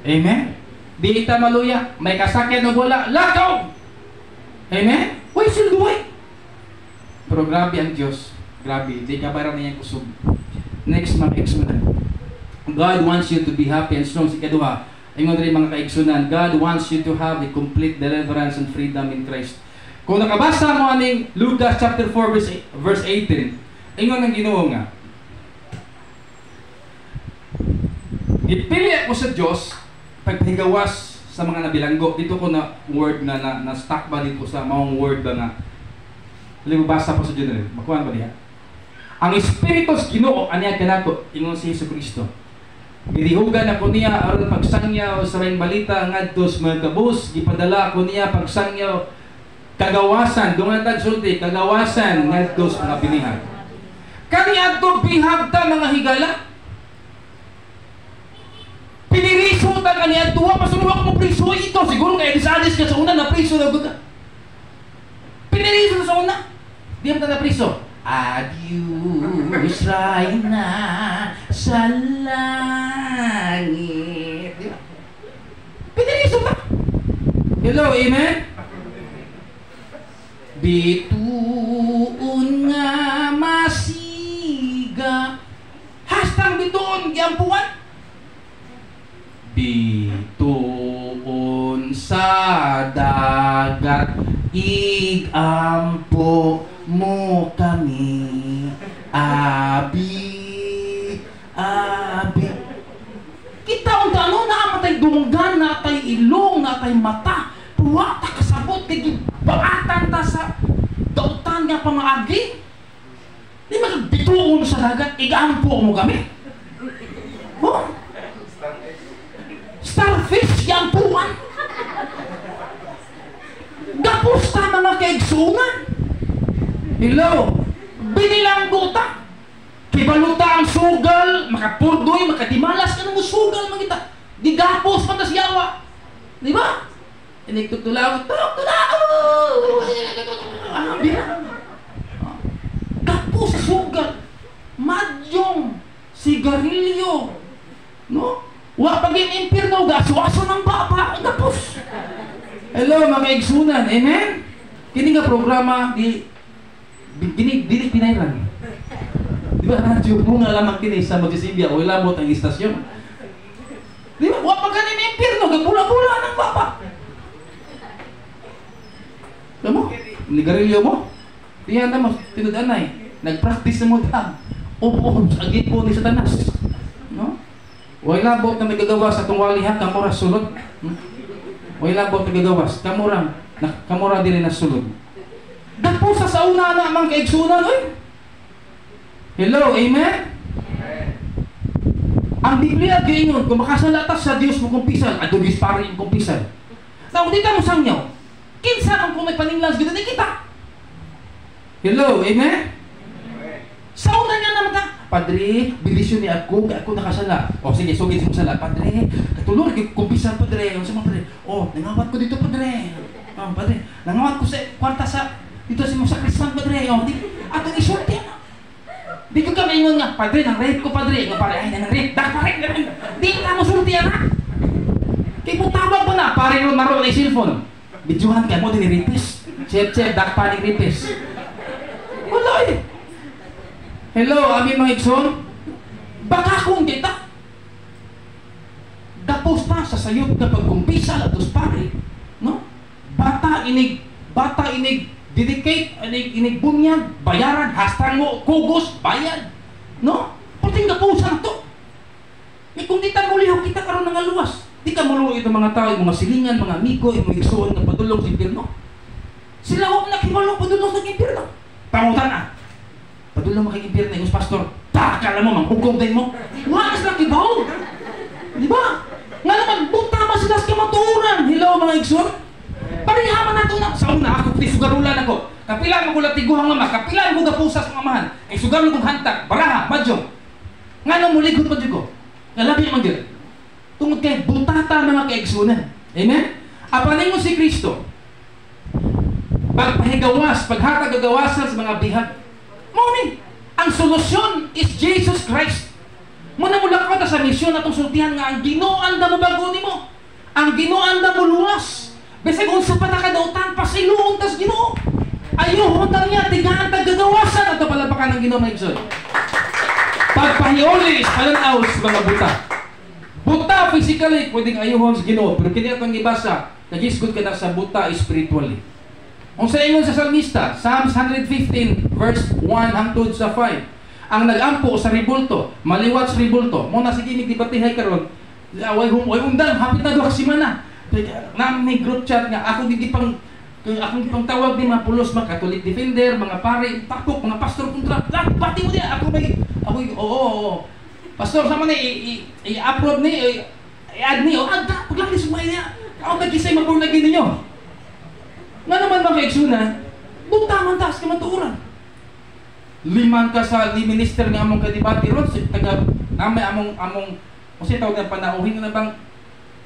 Amen? Di ta maluya, may kasakyan o wala, lakaw! Amen? Uy, silduay! Pero grabe ang Diyos. Grabe, di ka baran niyang kusog. Next, mga kaigsunan. God wants you to be happy and strong. Sa ikaduha, ingon rin, mga kaigsunan, God wants you to have a complete deliverance and freedom in Christ. Kung nakabasa mo aning Lucas chapter 4 verse 18, ingon ng Ginoo nga, "Gipili ako sa Diyos pagpahigawas sa mga nabilanggo." Dito ko na word na na, na stuck ba dito sa maong word ba nga. Dili mo basa pa sa general. Makuha ba diha? "Ang Espiritu sa Ginoo aniya kanako," ingon si Hesus Kristo. "Gidihugan ako niya aron pagsangyaw sa maayong balita ngadto sa mga kabus, gipadala ako niya pagsangyaw kagawasan, dungan tag sulti, kagawasan ngadto sa mga binihag." Kaniadto bihag ta, mga higala. Piniriso ta kaniadto, wa pa wa mo priso ito siguro kay disadis ka sa una na priso na gud ka. Piniriso sa una. Di mo ta na priso. Adios, na sa langit. Di ba? Piniriso ta. Hello, amen? Bituon nga masiga. Hastang bituon, giampuan. Bituon sa dagat, igampo mo kami. Abi, abi. Kita unta ano, naamatay dunggan, naatay ilong, naatay mata. Wa ta kasabot kay gibaatan ta sa dautan nga pamaagi. Di magbituon sa dagat, igampo mo kami. Oh? Starfish, giampuan. Gapos ta, mga kaigsunan. Hello? Binilanggo ta. Kibaluta ang sugal, makapurdoy, makadimalas ka mo sugal man kita. Gigapos man ta siyawa. Di ba? Inig tutulaw, tulok tulaw. Ah, bira. Gapos sa sugal. Madyong, sigarilyo. No? Wa pag impirno, gaso-aso ng baba, gapos. Hello, mga kaigsunan. Amen? Kini nga programa di dili dili pinayran. Di ba radyo mo nga lamang kini sa magsisibya o ilabot ang istasyon. Di ba? Wa pa ganin impirno, gagbula-bula ng baba. Kamo? Nigarilyo mo? Tiyan na mo, tinud-anay. Nag-practice na mo tag. Upo sa po ni Satanas. No? Way labot na may gagawas atong wali ha, kamura sulod. Way labot na gagawas, kamura, na, kamura dili na sulod. Gapusa sa una na mang kaigsunan, oy. Hello, amen? Ang Biblia giingon, kung makasala ta sa Dios mo kumpisal, adto Dios pare yung kumpisal. Now, di ta mo sangyaw. Kinsa ang kung may paninglan sa di kita. Hello, amen? Sa una niya naman ta, "Padre, bilisyon ni ako, kay ako nakasala." O sige, sugid mo sala. "Padre, katulog, kumpisal, padre." "Unsa man, padre?" "Oh, nangawat ko dito, padre. Oh, padre, nangawat ko sa kwarta sa dito sa mo sakristan, padre." Oh, di atong isulti ana. Di ko kami ingon nga, "Padre, nang rape ko, padre." Nga pare, "Ay, nang rape, dak pare, di ka mo sulti ana. Kay mo tawag mo na, pare ron maroon ay cellphone. Videohan kay mo diniripis. Chef, chef, dakpa ni Ripes. Wala eh. Hello, ami mga igsoon. Baka kung kita. Gapos pa sa sayop na pagkumpisa atos pare, no? Bata inig dedicate, inig bunyag, bayaran, hastang mo, kugos, bayad. No? Puting gapusan to. Eh, kung di ta mulihok kita karon nga luwas, di ka muluo itong mga tao, mga silingan, mga amigo, mga igsoon nga padulong sa impierno. Sila wa nakibalo padulong sa impierno. Pangutan ah. Padulong mo kay impierno, ingos pastor, takala mo, manghukom din mo. Wa sila kibaw. Di ba? Nga naman, buta man sila sa kamatuoran. Hello, mga igsoon. Pareha man nato na. Sa una, ako, ti sugarulan ako. Kapila mo ko latiguhang mama, kapila mo gapusas ng amahan. Kay sugarol kong hantak, baraha, madyo. Nga nang muligot pa ko. Nga labi man gyud. Tungod kay butata mga kaigsunan. Amen? Apan mo si Kristo, pagpahigawas, paghatag gagawasan sa mga bihag. Mao ni, ang solusyon is Jesus Christ. Muna mo lang ka sa misyon atong sultihan nga ang Ginoo ang mo bago nimo. Ang Ginoo ang luwas. Bisag unsa pa ta kadautan, pasiluon tas Ginoo. Ayuhon ta niya, tigaan tag gagawasan ato palapakan ng Ginoo, mga igsoon. Pagpahioli is pananaw sa mga buta. Buta physically, pwedeng ayuhon sa Ginoo, pero kini atong gibasa, nagisgot ka na sa buta spiritually. Unsa ingon sa salmista, Psalms 115 verse 1 hangtod sa 5. Ang nagampo sa ribulto, maliwat sa ribulto. Mo na sige mig debatihay karon. Way hum way undang hapit na duha ka semana. Na may group chat nga ako di pang akong pang tawag ni mga pulos, mga Catholic defender, mga pare, takok, mga pastor kontra. Lahat, pati mo diya. Ako may, ako, oo, oo. Pastor, sama ni, i-upload ni, i-add ni, o, add na, paglaki sumay niya. Ako nag-isay, maborn again ninyo. Nga naman, mga kaigsunan, buta man taas kamatuoran. Liman ka sa ni minister nga among kadibati ron, si, taga, namay among, kasi tawag ng panauhin na bang,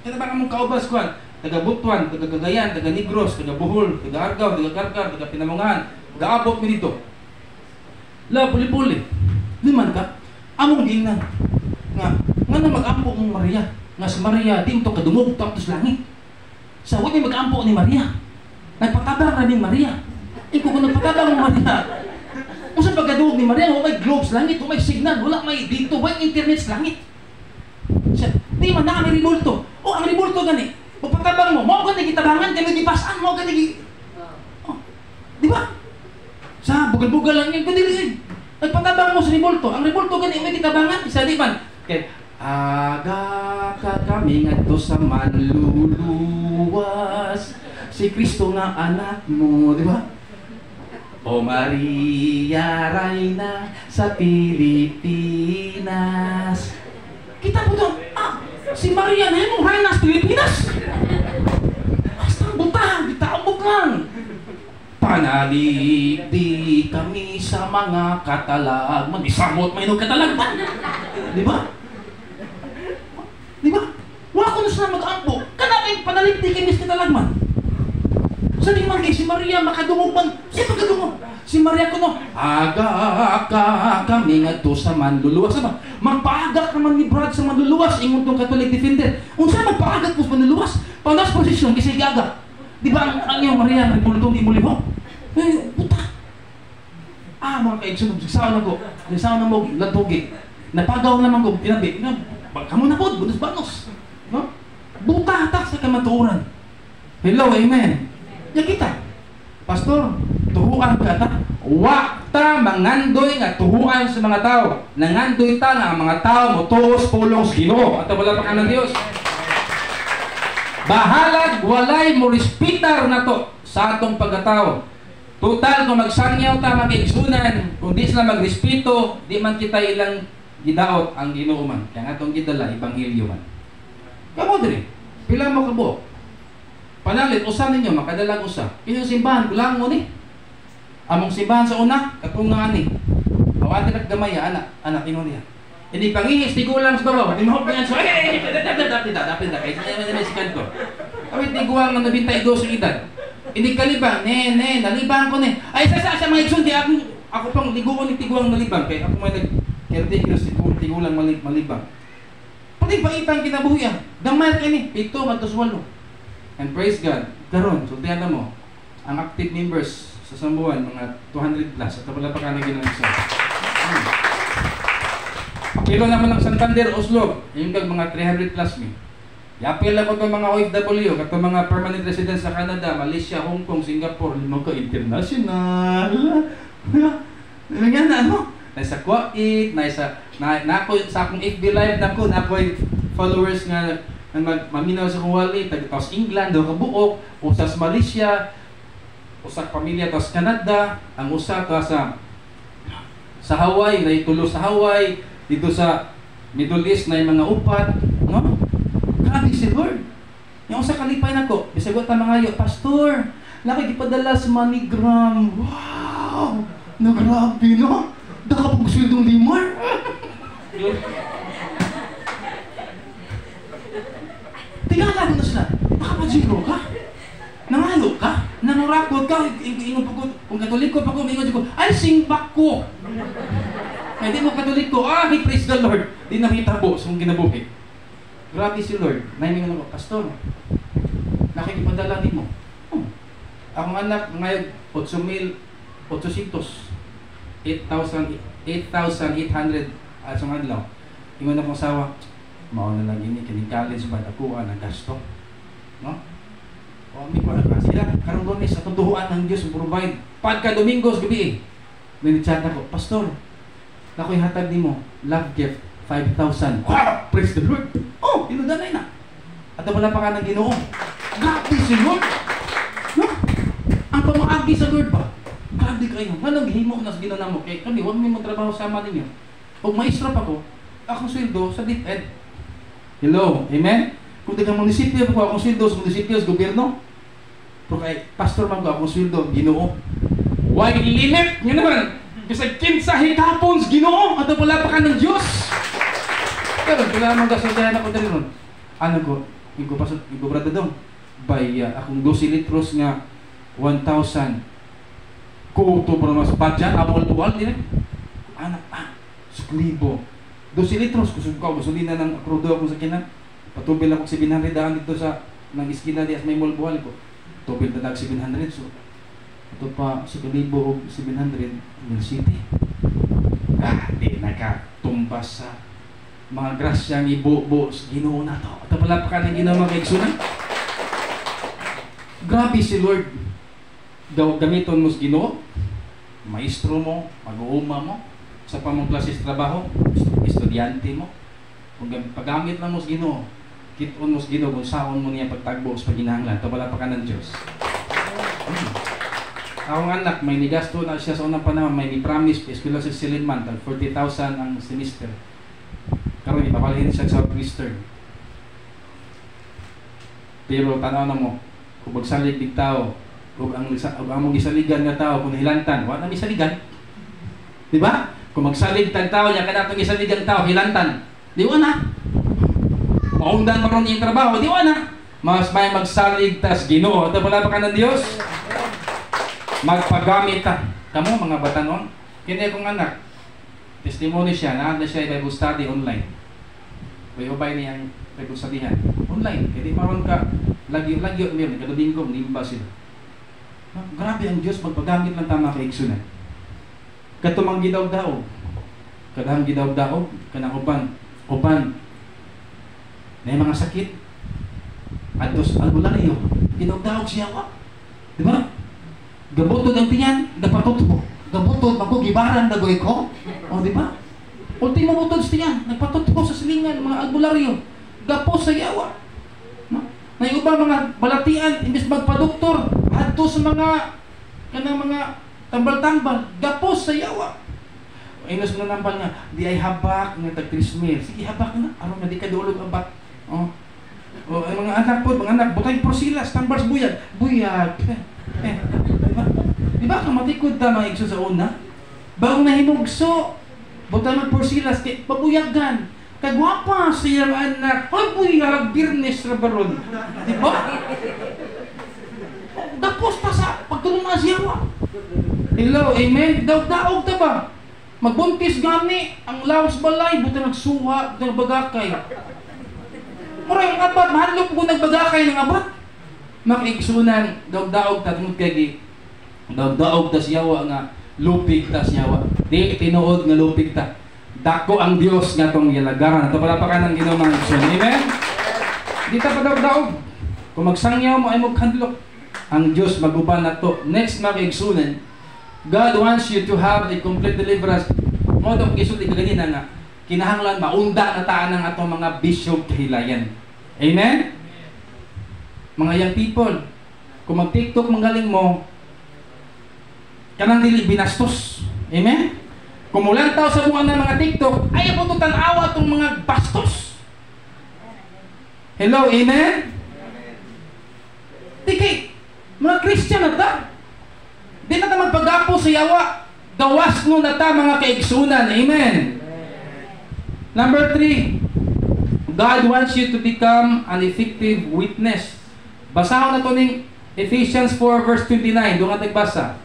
kana bang among kaubas kuan, taga Butuan, taga Cagayan, taga Negros, taga Bohol, taga Argao, taga Carcar, taga Pinamungahan, gaabot mi dito. La puli-puli. Liman ka, among giingnan nga nga na mag-ampo mong Maria, nga si Maria di mo to kadungog tapos langit. Sa wala mag-ampo ni Maria. Nagpatabang na ni Maria. Ikaw kung nagpatabang mo Maria, unsa pagkadungog ni Maria, wala may globe sa langit, wala may signal, wala may dito, wala may internet sa langit. Sa, di man na may ribulto. O ang ribulto gani, pagpatabang mo, mao gani gitabangan, kay gipasan mo gani gi. Oh, di ba? Sa bugal-bugal lang yan, kundi rin. Nagpatabang mo sa ribulto. Ang ribulto gani may gitabangan, isa di man. Kay aga ka kami ngadto sa manluluwas, si Kristo nga anak mo, di ba? O Maria, Reyna sa Pilipinas. Kita mo doon, ah, si Maria na yun, Reyna sa Pilipinas. Basta buta, gitaambok lang. Panalig di kami sa mga katalagman. Isamot may nung katalagman. Di ba? Di ba? Wala ko na sila mag-ampo. Kanang panalig di kami sa katalagman. Sa di man kay si Maria makadungog man. Siya pagkadungog. Si Maria kuno, aga ka kami ngadto sa manluluwas. Ba? Magpaagak naman ni Brad sa manluluwas ingon tong Catholic defender. Unsa magpaagak po sa manluluwas? Panas posisyon kasi gaga. Di ba ang iyong Maria nagpulutong di mulihok? Eh, puta. Ah, mga kaigsoon, sigsaon ako. Sigsaon na mo, latugi. Napagaw naman ko, tinabi. Nga, kamo na po, bunos banos. No? Buta ta sa kamatuoran. Hello, amen. Ya kita. Pastor, tuhuan ka ta. Wa ta mangandoy nga tuhuan sa mga tao. Nangandoy ta nga ang mga tao motuos pulong sa Ginoo at wala pa ng Dios. Bahalag walay mo respitar nato sa atong pagkatao. Total kung magsangyaw ta mga kaigsunan, kung di sila magrespeto, di man kita ilang gidaot ang Ginoo man. Kaya nga atong gidala ebanghelyo man. Kamo diri, pila mo kabuok? Panalit usa ninyo makadalag usa. Inyong simbahan kulang mo ni. Among simbahan sa una katong nga ani. Awati nag gamay ana, anak ingon niya. Ini pangihis tigulang sa babaw. Di mahop niyan so ay dapit dapit dapit dapit kay sikan ko. Awit tiguang nga 92 ang edad. Ini kalibang ne ne nalibang ko ni. Ay sa mga igsoon di ako pang liguon ni tiguang nalibang kay ako may nag caretaker si tigulang malibang. Pati paitang kinabuhi ah. Gamay kini 7 ngadto 8. And praise God, karon sultihan na mo. Ang active members sa Sambuan, mga 200 plus. At wala pa ka na Ginoo sa. Apilo naman ng Santander, Oslo, yung kag mga 300 plus mi. Yapil ako itong mga OFW, katong mga permanent residents sa Canada, Malaysia, Hong Kong, Singapore, lima ka international. Nga na, ano? Nasa Kuwait, nasa na, na ako sa akong FB Live nako, na ako followers nga na maminaw sa akong wali, tag tapos England, daw kabuok, usa sa Malaysia, usa ka pamilya tapos Canada, ang usa ta sa Hawaii, na tulo sa Hawaii, dito sa Middle East na mga upat, no? Grabe si Lord. Yung usa kalipay nako, bisag wa ta mangayo, "Pastor, laki gipadala sa MoneyGram." Wow! No, grabe, no? Daka pag swildong limar. Tingala mo na sila. Nakapag-zero ka? Nangayo ka? Nangurakot ka? Ingon pa ko, kung Katoliko pa ko, ingon ko, "Ay, singbak ko." Ay, di mo Katoliko, ah, hey, praise the Lord. Di nakitabo sa mong kinabuhi. Grabe si Lord. Naimingon ako, "Pastor, nakikipadala din mo." Oh. Akong anak, ngayon, 8,800. 8,000, 8,800 at sa adlaw. Ingon akong asawa, "Mao na lang ini kining college ba ako ang gasto." No? O mi ko na sila karon Lunes sa tuduhan ng Dios provide. Pagka Domingo sa gabi, chat ako, "Pastor, nakoy hatag nimo love gift 5,000." Wow! Praise the Lord. Oh, inudanay na. At wala pa ka ng Ginoo. Grabe si Lord. No? Ang pamaagi sa Lord ba? Grabe kayo. Nga naghimo na sa Ginoo namo. Kay kami, wag mi mo trabaho sama ninyo. Og maestro pa ko, akong sweldo sa DepEd. Hello, amen? Kung taga munisipyo ko, akong sweldo sa munisipyo, sa gobyerno. Pero kay pastor man ko, akong sweldo, Ginoo. Why limit? Nga naman. Bisag kinsa hikapon sa Ginoo at wala pa ka ng Diyos. Pero kailangan magasultihan ako dali ron. Ano ko, igo pa igo brada dong. By akong 12 litros nga 1,000 ko to pero mas budget awol-awol din. Anak ah, suklibo. 12 litros kusog ko gasolina ng krudo akong sakinan. Patubil ako 700 daan dito sa nang iskina di as may Moalboal ko. Tubil na dag 700, so ito pa sa kalibo og 700 Mil City. Ah, di nakatumbas sa mga grasyang ibubo sa Ginoo nato. At wala pa ka ng Ginoo, mga kaigsunan. Grabe si Lord. Gamiton mo sa Ginoo, maestro mo, mag-uuma mo, sa pamong klase sa trabaho, estudyante mo. Kung paggamit lang mo sa Ginoo, kit-on mo sa Ginoo kung saon mo niya pagtagbo sa paginahanglan, ito wala pa ka ng Diyos. Akong anak, may nigasto na siya sa unang panahon, may ni-promise, eskwela sa Silliman, tag 40,000 ang semester. Karon ipapalhin siya sa Southwestern. Pero tanaw na mo, kung magsalig dig tao, ug ang ug among gisaligan nga tao kung hilantan, wa na misaligan. Di ba? Kung magsalig tag tao nya kanatong gisaligan tao hilantan, di wa na. Maundan man ron iyang trabaho, di wa na. Mas may magsalig tas Ginoo. Ito wala pa ka ng Dios. Magpagamit ta. Kamo mga batanon, kini akong anak, testimony siya, naa na siya Bible study online. May ubay niyang Bible studyhan online. Kaya di maron ka lagyo-lagyo meron kada Domingo nimba sila. No? Grabe ang Diyos magpagamit lang tama kay igsunan. Katumang gidaog-daog. Kadahang gidaog-daog kanang uban, uban na mga sakit adto sa albularyo, gidaog-daog siya wa. Di ba? Gabutod ang tiyan, nagpatutbo. Gabutod, magkugibaran dagoy ko. O, di ba? Ultimo butod sa tiyan, nagpatutbo sa silingan, mga albularyo. Gapos sa yawa. No? May uba mga balatian, imbis magpadoktor, adto sa mga kanang mga tambal-tambal, gapos sa yawa. Inos mo nambal nga, di ay habak nga tag 3 mil. Sige, habak na, aron nga di ka dulog ang bat. Oh. O, ang mga anak po, mga anak, butay porsilas, tambal sa buyag. Buyag. Eh, diba? Diba kang matikod ta mga igso sa una? Bagong nahimugso, butay mag porsilas, kay pabuyagan. Kagwapa siya anak. Hoy, buyag, Birnes ra baron. Diba? Gapos ta sa pagtulungan siya wa. Hello, amen? Daog-daog ta ba? Magbuntis gani, ang lawas balay, buta nagsuha, buta nagbagakay. Mura yung abat, mahadlok ko nagbagakay ng abat. Mga kaigsunan, daog-daog ta tungod kay gi daog-daog ta siyawa nga lupig ta siyawa. Di tinuod nga lupig ta. Dako ang Dios nga atong gilagaran. Ato palakpakan ang Ginoo, mga igsoon. Amen. Di ta padaog-daog. Kung magsangyaw mo ay magkandlok. Ang Dios maguban nato. Next, mga kaigsunan, God wants you to have a complete deliverance. Mao to gisulti kaganina nga kinahanglan maunda na taan ang atong mga bisyo, kahilayan. Amen? Mga young people, kung mag-TikTok manggaling mo, kanang dili binastos. Amen? Kung mulantaw sa mga ng mga TikTok, ayaw po ito tanawa itong mga bastos. Hello, amen? Di kay, mga Christian na ta. Di na ta magpagapo sa yawa. Gawas no na ta, mga kaigsunan. Amen? Number 3, God wants you to become an effective witness. Basahon na to ning Ephesians 4 verse 29. Doon ka nagbasa.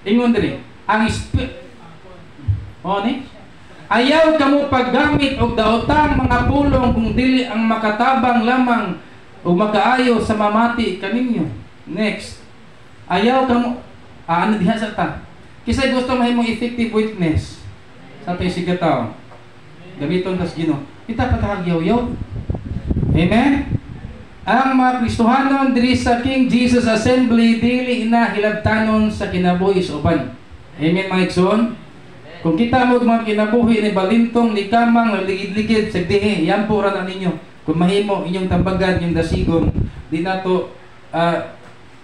Ingon diri. Ang Oh, ni? Ayaw kamo paggamit og daotang mga pulong kung dili ang makatabang lamang o makaayo sa mamati kaninyo. Next. Ayaw kamo ano diha sa ta? Kisay gusto mahimong effective witness sa atong sigataw. Gamiton tas Ginoo. Kita patahag yaw-yaw. Amen? Ang mga Kristohanon diri sa King Jesus Assembly dili na hilabtanon sa kinabuhi sa uban. Amen, mga igsoon? Kung kita mo mga kinabuhi ni balintong, ni kamang, ligid-ligid sa dihi, yan po ra na ninyo. Kung mahimo inyong tambagan, inyong dasigon, di nato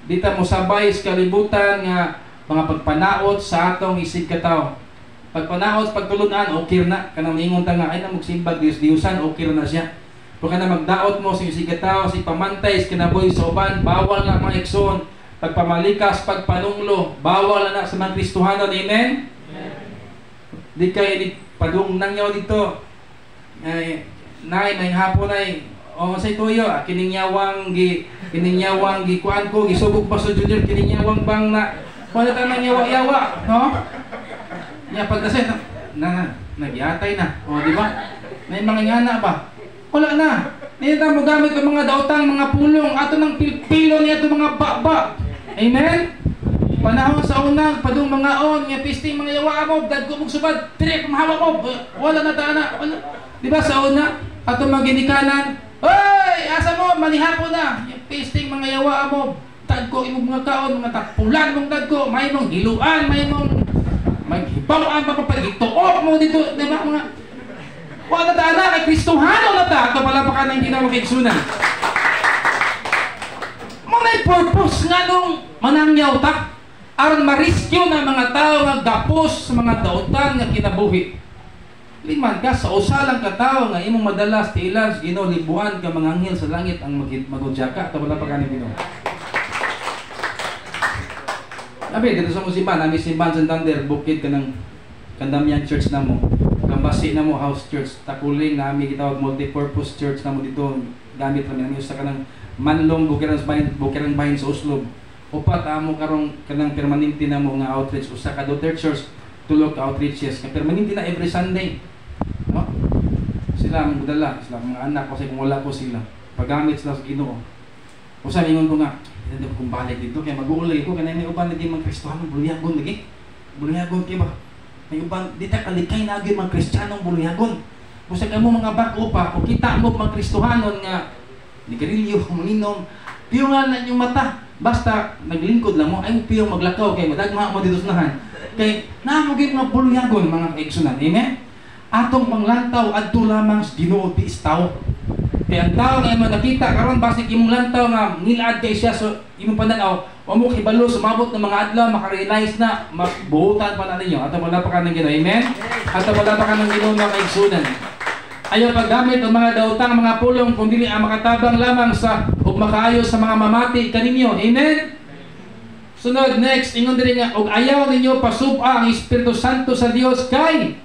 di ta mo sabay sa kalibutan nga mga pagpanaot sa atong isig katawo. Pagpanaot, pagtulunan, okay na. Kanang ingon ta nga, ay na magsimbag, Diyos Diyusan, okay na siya. Kung ka na magdaot mo sa isig katawo, si pamantay, sa kinabuhi sa uban, bawal na, mga igsoon. Pagpamalikas, pagpanunglo, bawal na sa mga Kristohanon. Amen? Di kay di padung nangyaw dito. Ay, nay, may hapon ay o sa tuyo, kining yawang gi kuan ko, gisugog pa sa junior kining yawang bang na wala ta nang yawa-yawa, no? Nya pagdasay na, na nagyatay na. O, di ba? May mga ngana ba? Wala na. Hindi ta mo gamit ang mga daotang mga pulong ato nang pilpilo niya ato mga baba. Amen? Panahon sa unang padung mga on nga pisting mga yawa mo, dagko mong subad, dire pamhawa mo, wala na ta na. Wala. Di ba sa una ato mga ginikanan, "Hoy, asa mo manihapon na." Yung pisting mga yawa mo, dagko imong mga kaon, mga tapulan mong dagko, may mong hiluan, may mong maghibawan pa pa ituok mo dito, di ba mga wala ta na kay Kristohano na ta, ato palakpakan ng Ginoo, kaigsunan. Mo na purpose nga nung manangyaw ta aron ma-rescue na mga tao nga gapos sa mga dautan nga kinabuhi. Liman ka sa usa lang ka tawo nga imong madala sa tiilan sa Ginoo, libuan ka mga anghel sa langit ang magudya ka. Ato palakpakan ng Ginoo. Abi dito sa simbahan, nami simbahan Santander, bukid ka ng Kandamyan Church na mo. Kambasi na mo house church, Takuling nami gitawag multi-purpose church na mo dito. Gamit rami nami usa ka ng manlong bukirang bahin sa Oslob. Upat amo karong kanang permanente na mo nga outreach, usa ka daughter church, tulo ka outreaches nga permanente na every Sunday. No? Sila ang dala, sila mga anak ko kasi kung wala ko sila. Paggamit sila sa Ginoo. Usa ingon ko nga, hindi ko kung balik dito kay mag-uulay ko kanay may uban lagi mga Kristohanon bulyagon lagi. Bulyagon kay ba? May uban di ta kalikay na gyud mga Kristiyanong bulyagon. Busa kamo mga bag-o pa, kung kita mo mga Kristohanon nga nigarilyo, manginom, piyungan na inyong mata. Basta naglingkod lang mo, ay piyong maglakaw kay madagma mo dito sa nahan. Kay naa mo gyud mga bulyagon, mga kaigsunan. Amen? Atong panglantaw adto lamang sa Ginoo, di sa tao. Kay ang tao nga imong nakita karon basig imong lantaw nga ngilad kay siya so imong pananaw, wa mo kibalo sumabot ng mga adlaw makarealize na mabuhutan pa na ninyo. Ato palakpakan ng Ginoo. Amen? Ato palakpakan ng Ginoo, mga kaigsunan. Ayaw paggamit og mga daotang mga pulong kung dili ang makatabang lamang sa ug makaayo sa mga mamati kaninyo. Amen? Sunod, next, ingon diri nga og ayaw ninyo pasub-a ang Espiritu Santo sa Dios kay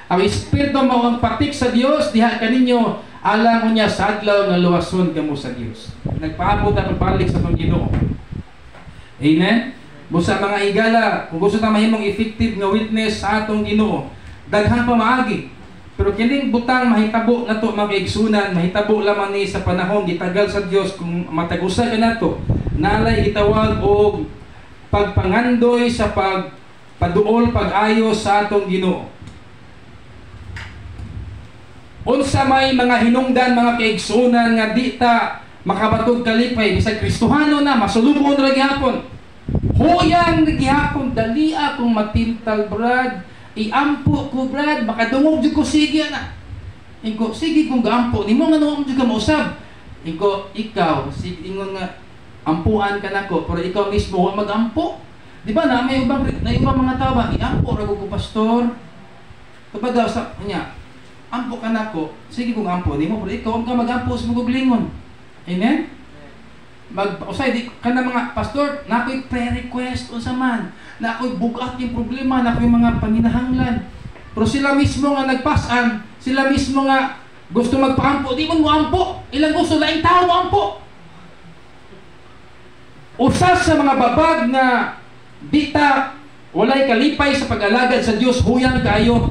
ang Espiritu mao ang patik sa Dios diha kaninyo alang unya sa adlaw nga luwason kamo sa Dios. Nagpaabot ang pagbalik sa atong Ginoo. Amen? Busa mga higala, kung gusto ta mahimong effective nga witness sa atong Ginoo, daghan pa maagi. Pero kining butang mahitabo nato, mga kaigsunan, mahitabo lamang ni sa panahon gitagal sa Dios kung matagusa ka nato. Nalay gitawag og pagpangandoy sa pagpaduol, pag-ayo sa atong Ginoo. Unsa may mga hinungdan, mga kaigsunan, nga di ta makabatog kalipay bisag Kristohano na, masulubon ra gihapon? Huyang ra gihapon, dali akong matintal, brad. Iampo ko, brad, makadungog jud ko, sige na. Inko, sige kung gaampo nimo, ngano jud ka mausab? Inko, ikaw, sige ingon nga ampuan ka nako, pero ikaw mismo wa magampo. Di ba na may ubang na ibang mga tao ba, iampo ra ko, pastor. Kumbaga sa niya, ampo ka nako, sige kung ampo nimo, pero ikaw ang ka magampo sa imong kaugalingon. Amen? Mag usay di kana mga pastor, na ako'y prayer request, unsa man, na ako'y bugat yung problema, na ako'y mga panginahanglan. Pero sila mismo nga nagpasan, sila mismo nga gusto magpaampo, di mo moampo. Ilang gusto laing tao moampo. Usa sa mga babag nga di ta walay kalipay sa pag-alagad sa Dios, huyang kaayo.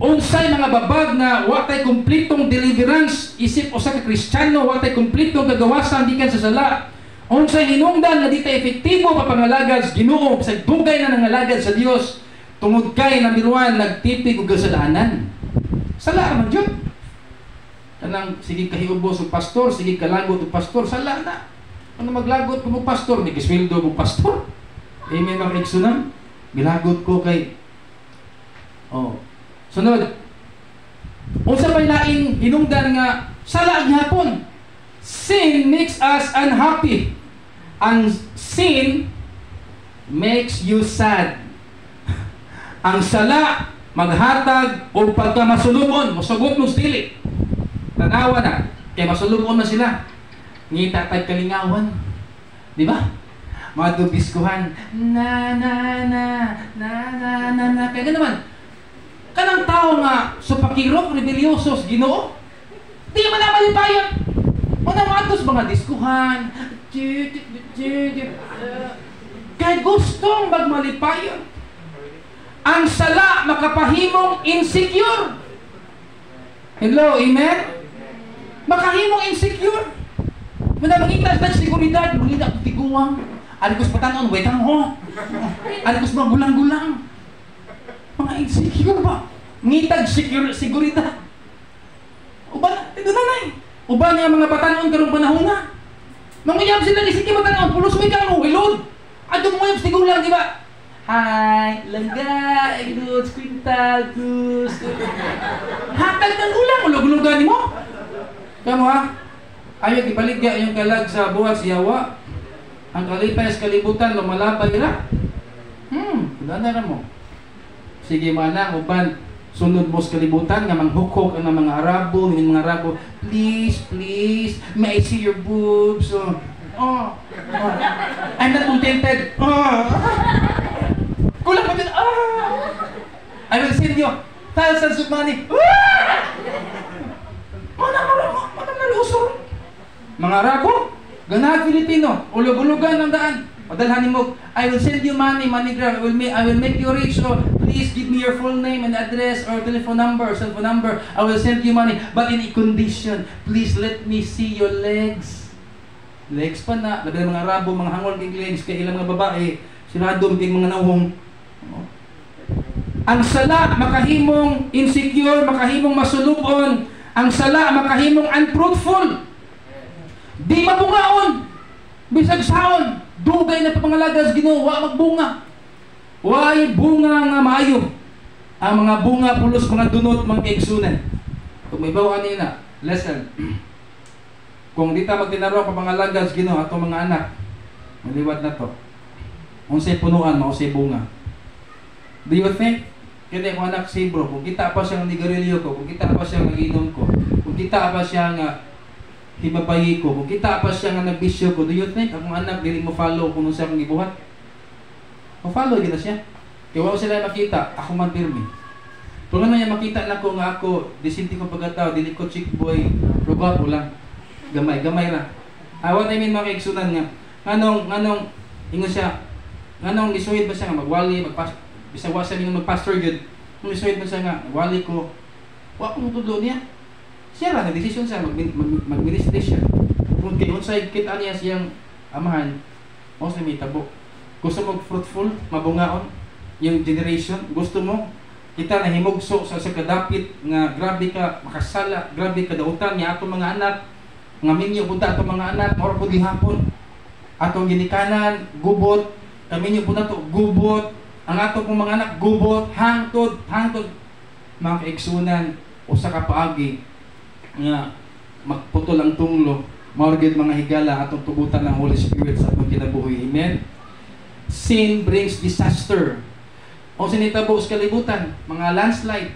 Unsay mga babag nga wa tay kumpletong deliverance isip usa ka Kristiyano, wa tay kumpletong kagawasan gikan sa sala? Unsay hinungdan nga di ta epektibo papangalagad sa Ginoo sa dugay na nangalagad sa Dios? Tungod kay namiruan nagtipig og kasalanan. Sala man jud. Kanang sige kahiubos og pastor, sige kalagot og pastor, sala na. Ano maglagot ko mo pastor, may gisweldo mo pastor. Amen, mga kaigsunan? Gilagot ko kay. Oh. Sunod. Unsa pay laing hinungdan nga sala gihapon? Sin makes us unhappy. Ang sin makes you sad. Ang sala maghatag og pagkamasulubon, mosugot mo dili. Tanawa na, kay masulubon man sila. Ngita tag kalingawan. Di ba? Madubiskuhan. Na na na na na na na. Kaya naman, kanang tao nga supakirok, rebelyoso sa Ginoo, di man na malipayon. Una maadtos mga diskuhan. Kay gustong magmalipayon. Ang sala makapahimong insecure. Hello, amen? Makahimong insecure. Muna mangita sa seguridad, mangita og tiguang. Alikos patanon, wait ang ho. Alikos mga gulang-gulang. Mga insecure ba? Ngitag secure, seguridad. Uban, ito na na. Uban nga mga batanon karong panahon na. Manguyab sila isip batanon, pulos may kang hilod. Adto mo yung tigulang, di ba? Hi, langga, goods, quintal, plus. Hatag ng ulang, ulog-ulugan mo. Kamo ha? Ayaw ibaligya yung kalag sa buhat siyawa. Ang kalipay sa kalibutan, lumalabay ra. Wala na mo. Sige mana, uban, sunod mo sa kalibutan nga manghukok ang mga Arabo, yung mga Arabo, "Please, please, may I see your boobs?" Oh. I'm not contented. Oh. Kulang pa din. Ah! I will send you thousands of money. Ah! Mana, mana, mana, mana, uso. Mga Arabo, ganahan Filipino, ulog-ulugan ang daan. Padalhan mo, "I will send you money, MoneyGram, I will make you rich, so please give me your full name and address or telephone number, or cell phone number. I will send you money, but in a condition, please let me see your legs." Legs pa na, labi mga Arabo, mga hangol kay legs, kay ilang mga babae, sirado kay mga nawong. Ang sala makahimong insecure, makahimong masulubon. Ang sala makahimong unfruitful. Di mabungaon. Bisag saon, dugay na pangalaga sa Ginoo, wa magbunga. Way bunga nga maayo. Ang mga bunga pulos mga dunot, mga kaigsunan. Kung may bawa kanina, lesson. Kung di ta magtinarong pangalaga sa Ginoo atong mga anak, maliwat na to. Unsay punuan, mao say bunga. Do you think kini akong anak si bro, kung kita pa siyang nigarilyo ko, kung kita pa siyang naginom ko, kung kita pa siya nga hibabayi ko, kung kita pa siya nga nagbisyo ko, do you think akong anak dili mo follow kung unsa akong gibuhat? Mo follow gid na siya. Kay wa sila makita, ako man pirmi. Pero nga niya makita na ko nga ako, disente ko pagkatao, dili ko chick boy, pero gwapo lang. Gamay, gamay ra. Ah, what I mean, mga kaigsunan, nga, nganong, nganong, ingon siya, nganong isuhid ba siya nga magwali, magpas, bisag wa siya mingon magpastor gyud, nung isuhid ba siya nga, wali ko, Wa ko motudlo niya. Siya ra nagdesisyon siya mag-ministry siya. Kung kay unsay kita niya siyang amahan, mao sa mitabo. Gusto mo fruitful, mabungaon yung generation, gusto mo kita nahimugso sa kadapit nga grabe ka makasala, grabe ka dautan niya atong mga anak, nga minyo punta atong mga anak, mao pud gihapon. Atong ginikanan, gubot, kaminyo pud nato gubot, ang ato pong mga anak gubot, hangtod, hangtod mga kaigsunan, usa ka paagi nga magputol ang tunglo, mao gyud, mga higala, atong tugutan ng Holy Spirit sa atong kinabuhi. Amen. Sin brings disaster. O sinitabo sa kalibutan, mga landslide,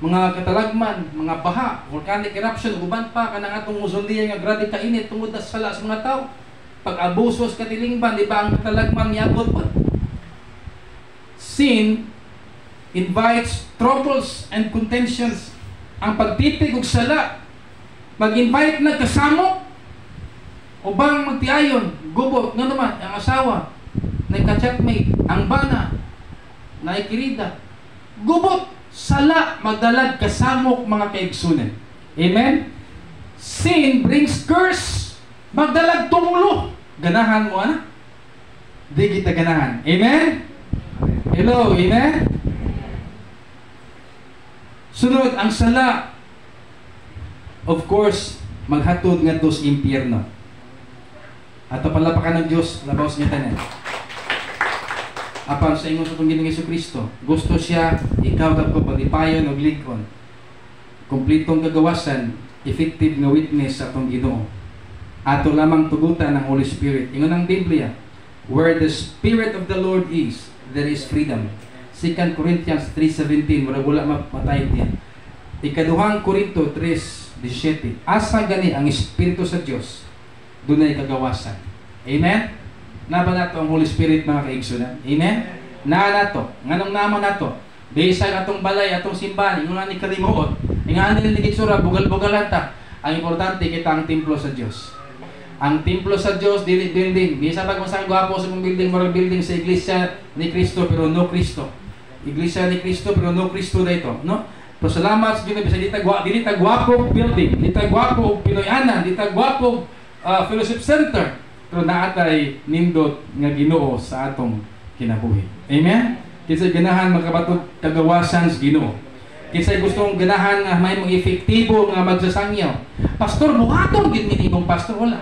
mga katalagman, mga baha, volcanic eruption, ug uban pa kanang atong ozone layer nga grabe kainit tungod na sala sa mga tao. Pag-abuso sa katilingban, di ba ang katalagman niabot pa? Sin invites troubles and contentions. Ang pagtipig og sala mag-invite na kasamok ubang magtiayon, gubot nga naman ang asawa, nagka-checkmate, ang bana, naikirida. Gubot, sala, magdalag kasamok, mga kaigsunan. Amen? Sin brings curse. Magdalag tunglo. Ganahan mo, ana? Di kita ganahan. Amen? Hello, amen? Sunod, ang sala, of course, maghatod ngadto sa impyerno. Ato palapakan ng Diyos, labaw sa tanan. Apan sa ingon sa atong Ginoong Kristo, gusto siya ikaw ko palipayon og lig-on. Kumplitong kagawasan, effective nga witness sa atong Ginoo. Ato lamang tugutan ng Holy Spirit. Ingon ang Biblia, "Where the Spirit of the Lord is, there is freedom." 2 Corinthians 3:17, murag wala mapatay diyan. Ikaduhang Korinto 3:17, asa gani ang Espiritu sa Dios, dunay kagawasan. Amen? Naa ba nato ang Holy Spirit, mga kaigsunan? Amen? Naa nato. Nganong naman nato? Bisag atong balay, atong simbahan, ingon ni kalimuot. Ingon ni gitsura, bugal-bugalan ta. Ang importante, kita ang templo sa Dios. Ang templo sa Dios dili building. Bisa pag masang gwapo sa mong building, murag building sa Iglesia ni Cristo pero no Cristo. Iglesia ni Cristo pero no Cristo dito, no? Pero salamat sa Ginoo bisag dili ta gwapo building, di ta gwapo Pinoy-anan, di ta gwapo fellowship center, pero naatay nindot nga Ginoo sa atong kinabuhi. Amen? Kinsay ganahan makabatog kagawasan sa Ginoo? Kinsay gustong ganahan nga may mga epektibo nga magsasangyaw? "Pastor, buhaton gid mi imong pastor." Wala.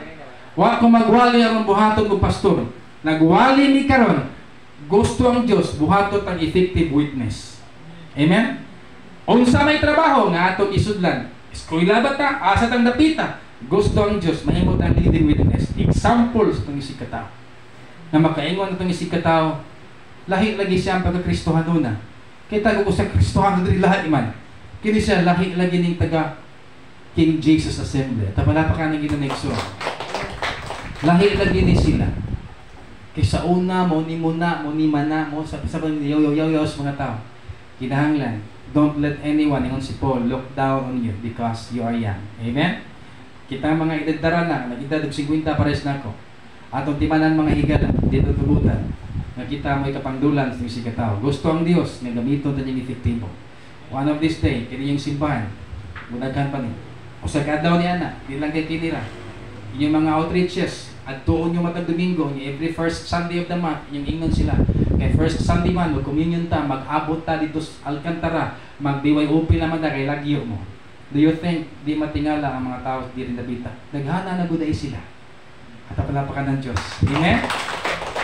Wa ko magwali aron buhaton ko pastor. Nagwali mi karon. Gusto ang Dios buhaton ang effective witness. Amen? Unsa may trabaho nga atong isudlan? Eskwela ba ta? Asa tang dapita? Gusto ang Dios mahimot ang leading witness. Examples ng isig katao. Nga makaingon atong isig katao, lahi lagi siya ang pagka-Kristohanona. Kita ko sa Kristohano diri lahat iman. Kini siya lahi lagi ning taga King Jesus Assembly. Tapalapa ka ng Ginoo. Lahi lagi ni sila. Kay sa una mo ni mo na mo ni mana mo sa yaw yaw yaw yaw sa mga tao. Kinahanglan, don't let anyone, ingon si Paul, look down on you because you are young. Amen? Kita mga edad na, nag-edad og 50 pares nako. Atong timanan, mga higala, dito tugutan nga kita may kapangdulan sa isig tao. Gusto ang Dios nga gamiton ta niyang epektibo. One of this day, kini yung simbahan, mudaghan pa ni. Usa ka adlaw ni ana, di lang kay kini ra. Inyong mga outreaches, adtuon nyo matag Domingo, every first Sunday of the month, inyong ingnon sila. Kay first Sunday man, mag-communion ta, mag-abot ta dito sa Alcantara, mag-BYOP naman ta kay lagyo mo. Do you think di matingala ang mga tao di rin nabita? Daghana na guday sila. At palapakan ng Diyos. Amen?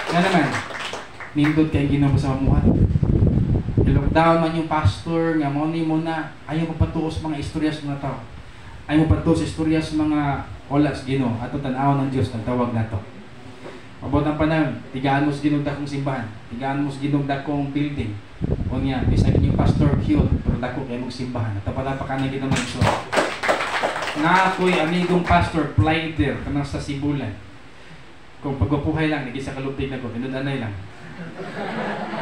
Nga naman, nindot kay Ginoo sa mamuhat. I-lockdown man yung pastor, nga mo ni mo na, ayaw mo patuos mga istorya sa mga tao. Ayaw mo patuos istorya sa mga wala sa Ginoo. Ato tan-awon ng Diyos, nagtawag nato. Mabot ang panahon, tigaan mo sa Ginoo dakong simbahan, tigaan mo sa Ginoo dakong building. O niya, bisag inyong pastor cute, pero dako kay mong simbahan. At palapakan ng Ginoo magsuot. Nga ako'y amigong pastor, Plyder, kanang sa Sibulan. Kung pagwapuhay lang, nagisa kalupig na ko, tinud-anay lang.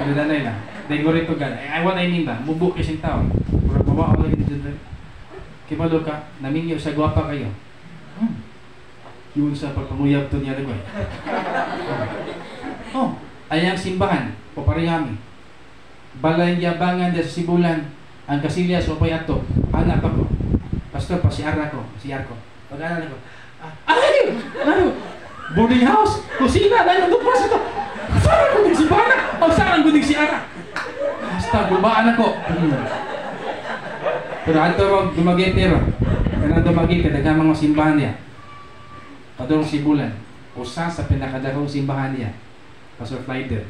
Tinud-anay lang. Then glory to God. I, what I mean ba, mubo kay siyang tao. Pero mawa ako lagi dito. Kibalo ka, naminyo sa gwapa kayo. Yun sa pagpanguyab to niya lagway. Oh, ay ang simbahan, paparehami. Balay yabangan sa Sibulan. Ang Casillas wa pay ato. Ana pa ko. Pastor, pa-CR ko, CR ko. Pag ana ko, ah, ay! Ano? Boarding house, kusina, dahil nandun pa ito. Saan ang si Bana? O saan ang si Ara? Basta, bulbaan ako. Pero ato mag Dumaguete ro. Kanang Dumaguete, daghang mga simbahan niya. Padong Sibulan. Usa sa pinakadakong simbahan niya. Pastor Flyder.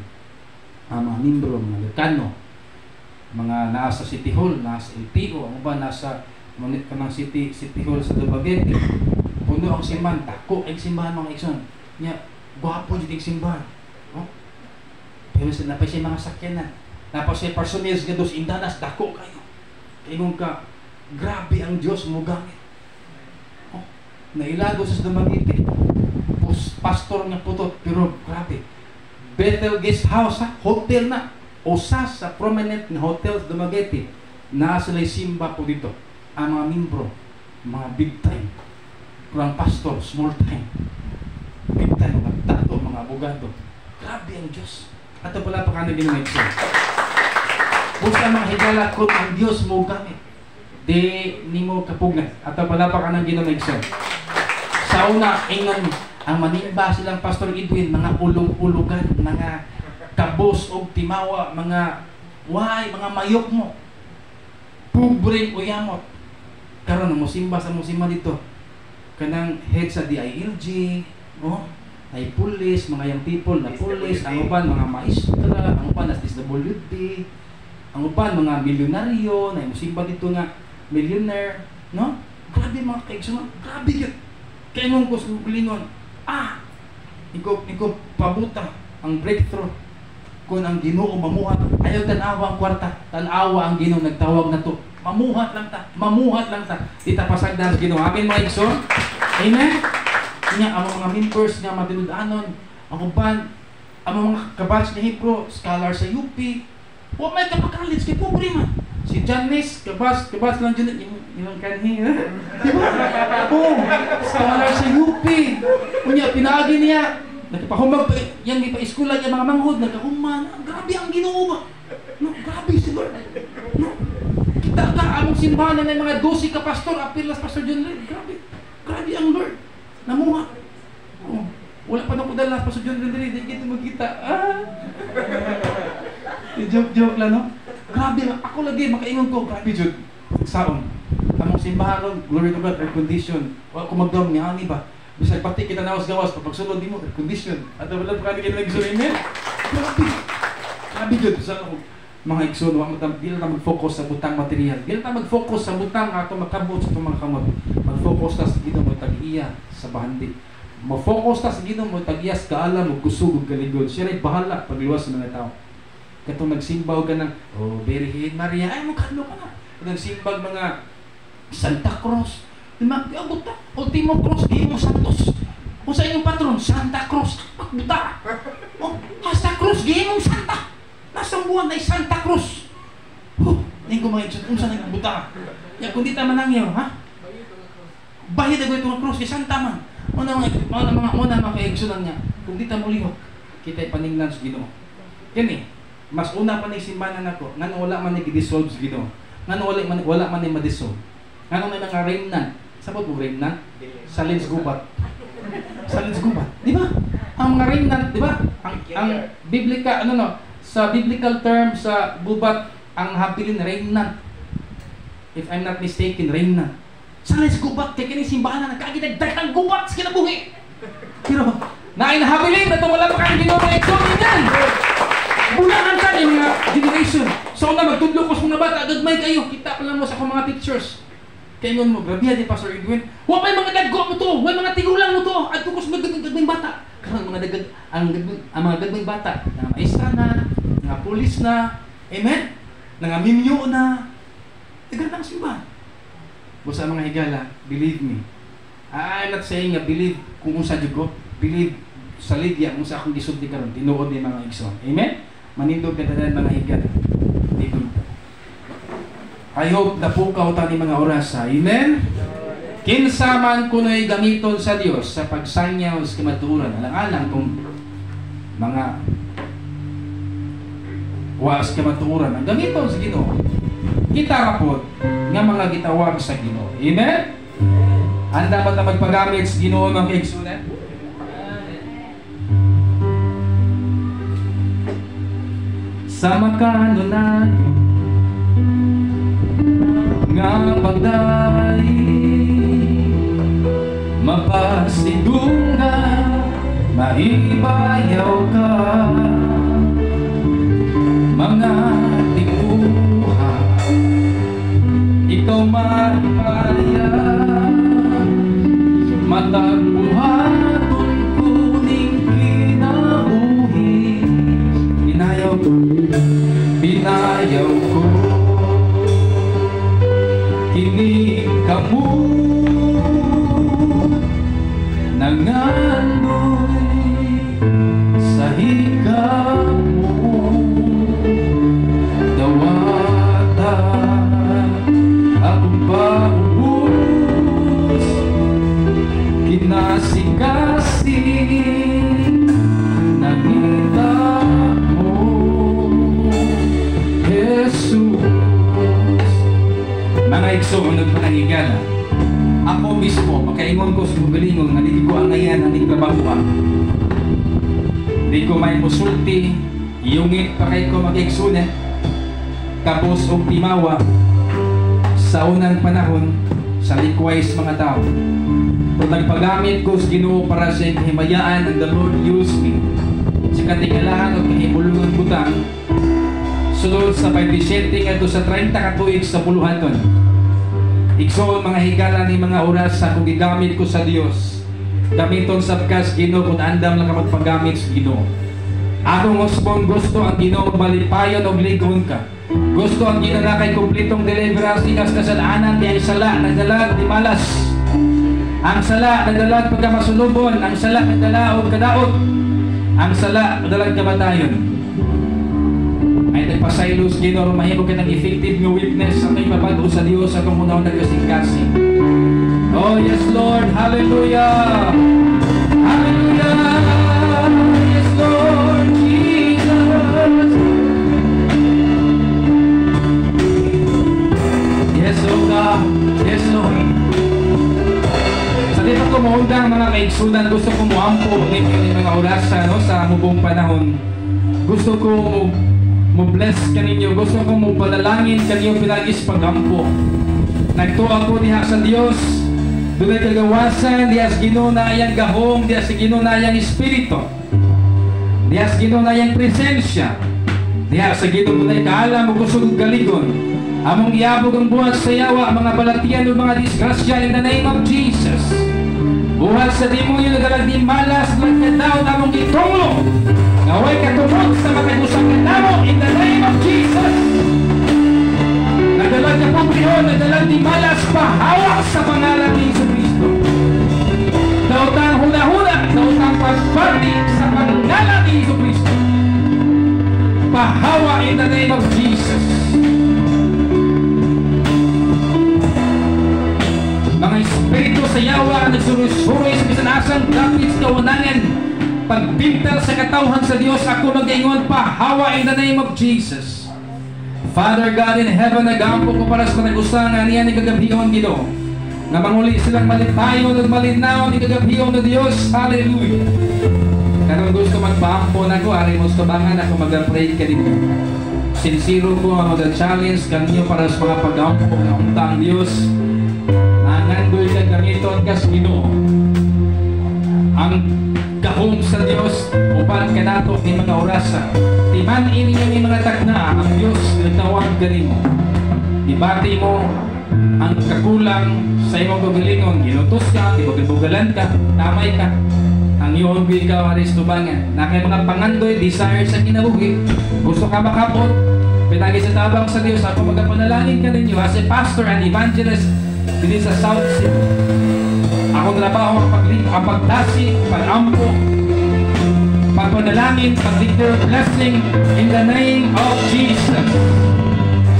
Ang mga membro, mga dekano, mga naa sa City Hall, naa sa LTO, ang uban nasa kanang City City Hall sa Dumaguete. Puno ang simbahan, dako ang simbahan, mga igsoon. Nya, gwapo jud ang simbahan. Oh? Pero sa napay siya mga sakyanan. Napay siya personnel nga dos indanas, dako kayo. Ingon ka, grabe ang Diyos mo gamit. Oh, nailago sa Dumaguete. Pastor nga putot, pero grabe. Bethel Guest House, ha? Hotel na. Usa sa prominent nga hotel sa Dumaguete. Naa sila simba po dito. Ang mga membro, mga big time. Pero ang pastor, small time. Big time, mga tato, mga abogado. Grabe ang Diyos. Ato pala pa ka na Ginoo. Busa, mga higala, kung ang Diyos mo gamit, di nimo kapugnan. Ato pala pa ka ng Ginoo. Sa una, ingon ang manimba silang Pastor Edwin, mga ulog-ulugan, mga kabos og timawa, mga why, mga mayok mo. Pobreng uyamot. Karon mo simba sa mo simba dito. Kanang head sa DILG, oh, ay pulis, mga young people na pulis, ang uban mga maestra, ang uban nas DSWD, ang uban mga milyonaryo, na simba dito nga millionaire, no? Grabe, mga kaigsoon, grabe yun. Kaya nung ko sa gulingon, ah, ikaw pabuta ang breakthrough kung ang Ginoo mamuhat. Ayaw tan-awa ang kwarta, tan-awa ang Ginoo nagtawag na to. Mamuhat lang ta, mamuhat lang ta. Di ta pasagdan sa Ginoo. Amen, mga igsoon. Amen. Nya ang mga members nga matinud-anon, ang uban, ang mga kabatch ni Hipro, scholar sa UP. Wa may kapag-college kay pobre man. Si Janice, kabatch lang dyan, yung kanhi, di ba? Oh, scholar sa UP. Unya, pinaagi niya, nagpahumag pa, yan, di pa eskwela niya mga manghod, nagkahuman. Ah, grabe ang Ginoo ba? No, grabe si Lord. No, kita ka, among simbahan na may mga 12 ka pastor, apil las Pastor John Red. Grabe, grabe ang Lord. Namuha. Oh, wala pa na ko dala, Pastor John Red, di kita magkita. Ah. Joke-joke lang, no? Grabe, ako lagi, makaingon ko, grabe jud. Saon. Among simbahan ron, glory to God, air condition. Wala ko magdom, nga ani ba? Bisag pati kita nawas gawas, pagsulod di mo, air condition. At wala pa kani kita nagsulod, amen? Grabe. Grabe jud. Sa ako, mga igsoon, wa mo di lang ta mag-focus sa butang material. Di lang ta mag-focus sa butang ato makabot sa atong mga kamot. Mag-focus ta sa Ginoo mo tag-iya sa bahandi. Mo-focus ta sa Ginoo mo tag-iya sa kaalam ug kusog ug kaligod. Siya ray bahala pagluwas sa mga tao. Katong nagsimba og kanang, "Oh, Birhen Maria," ay mo kadlo ka na. Nagsimbag mga Santa Cruz. Di ba? Di buta. Ultimo cross, di mo Santos. Kung sa inyong patron, Santa Cruz. Buta. Oh, hasta cross, di mong Santa. Nasa buwan ay Santa Cruz. Huh, hindi ko mga unsa nang buta. Ya kung di ta manangyaw, ha? Bahid ako itong cross, kay Santa man. Una mga mga mga una mga kaigsunan niya. Kung di ta molihok, kita paningnan sa Ginoo. Kini, mas una pa ni simbahan nako, ngano wala man ni gi-dissolve sa Ginoo. Ngano wala man ni ma-dissolve. Ngano may mga remnant. Sabot mo remnant? Salin sa gubat. Salin sa gubat. Di ba? Ang mga remnant, di ba? Ang biblical, ano no, sa biblical term sa gubat, ang habilin remnant. If I'm not mistaken, remnant. Salin sa gubat, kay kini simbahan na nagkagidagdag ang gubat sa kinabuhi. Pero, naay nahabilin na wala pa kang Ginoo mga igsoon yan. Bulangan ta ni mga generation. So una magtudlo ko sa mga bata, gagmay kayo, kita pa lang mo sa akong mga pictures. Kay ingon mo, grabe di Pastor Edwin. Wa may mga dagko mo to, wa mga tigulang mo to. Adto ko sa mga gagmay bata. Karon mga dagag ang mga gagmay bata, nga maestra na, nga pulis na, amen? Nga minyo na. Daghan ang simbahan. Busa, mga higala, believe me. I'm not saying nga believe kung unsa jud ko, believe sa Lydia kung sa akong gisulti karon, tinuod ni mga igsoon. Amen? Manindog ka tanan, mga higala. Nindog ta. I hope napukaw ta ni mga oras. Amen? Kinsa man kuno'y gamiton sa Dios sa pagsangyaw sa kamatuoran, alang-alang kung mga was kamatuoran ang gamiton sa Ginoo. Kita ra pod nga mga gitawag sa Ginoo. Amen? Andam ba ta magpagamit sa Ginoo, mga kaigsunan? Sa makanunan nga pagdaig, mapasidungan, maibayaw ka, mga tipuha, ikaw maipaya, matagbuhaton kuning kinabuhi. Pinayaw ko, pinayaw ko, kini kamo nangandoy sa hikap mo, dawata akong paubos, kinasikasi nangita mo, Jesus. Mga igsoon ug mga higala, ako mismo, makaingon ko sa kaugalingon nga di ko angayan aning trabaho. Di ko may musulti, yungit pa kay ko mag-igsoon. Tapos og timawa sa unang panahon sa likway sa mga tao. Kung nagpagamit ko sa Ginoo para sa himayaan, and the Lord use me sa katingalahan o kahimulungan butang sulod sa 27 ngadto sa 30 ka tuig sa buluhaton. Igsoon mga higala ni mga oras sa kung gigamit ko sa Dios. Gamiton sab ka sa Ginoo kung andam lang ka magpagamit sa Ginoo. Akong usbon gusto ang Ginoo malipayon og ligon ka. Gusto ang Ginoo na kay kumpletong deliverance ikas kasalanan di ang sala nagdala di malas. Ang sala nagdala pagkamasulubon, ang sala nagdala og kadaot. Ang sala nagdala kamatayon. Ay nagpasaylo sa Ginoo aron mahimo kitang effective nga witness sa atong ipabag-o sa Dios sa atong unahon nagkasing-kasing. Oh yes Lord, hallelujah. Hallelujah. Yes Lord Jesus. Yes oh God. Yes Lord. Sa di pa ko muundang mga kaigsunan, gusto ko muampo ninyo ni mga orasa no, sa mubong panahon. Gusto ko mo bless kaninyo, gusto ko mo panalangin kaninyo pinagis pagampo. Nagtuo ko diha sa Dios, dunay kagawasan diha sa Ginoo na iyang gahom, diha sa Ginoo na iyang espiritu, diha sa Ginoo na iyang presensya, diha sa Ginoo dunay kaalam ug kusog ug galigon. Among iabog ang buhat sa yawa, mga balatian ug mga disgrasya in the name of Jesus. Buhat sa demonyo nagalag di malas, nagkadaot among gitunglo. Naway katumod sa matag-usang kadamo in the name of Jesus. Nadalag na pobrehon, nadalag di malas, pahawak sa pangalan ni Jesu Cristo. Daotang huna-huna, daotang pagparti sa pangalan ni Jesu Cristo. Pahawa in the name of Jesus. Mga espiritu sa yawa nagsuroy-suroy sa bisan asang dapit sa kawanangan, pagbintal sa katawhan sa Dios, ako magaingon, pahawa in the name of Jesus. Father God in heaven, nagampo ko para sa panagusangan niya ni kagabhion Ginoo, nga manguli silang malipayon ug malinaw ni kagabhion ng Dios. Hallelujah. Karon gusto magpaampo nako, ari mo sa tubangan ako mag-pray kaninyo. Sincero ko ang mag-challenge kaninyo para sa mga pag-ampo nga unta ang Dios. Nangandoy ka gamiton ka sa Ginoo. Ang gahom sa Dios uban kanato ni mga orasa. Timan-in ninyo ni mga tagna ang Dios nagtawag kanimo. Ibati mo ang kakulang sa imong kaugalingon, ginutos ka, gibugal-bugalan ka, tamay ka. Ang iyong ikaw aris tubangan. Na kay mga pangandoy, desire sa kinabuhi, gusto ka makabot, pinagi sa tabang sa Dios, ako magapanalangin ka ninyo as a pastor and evangelist dinhi sa South Sea. Akong trabaho ang pagdasi, pag-ampo, pagpanalangin, pag-declare blessing in the name of Jesus.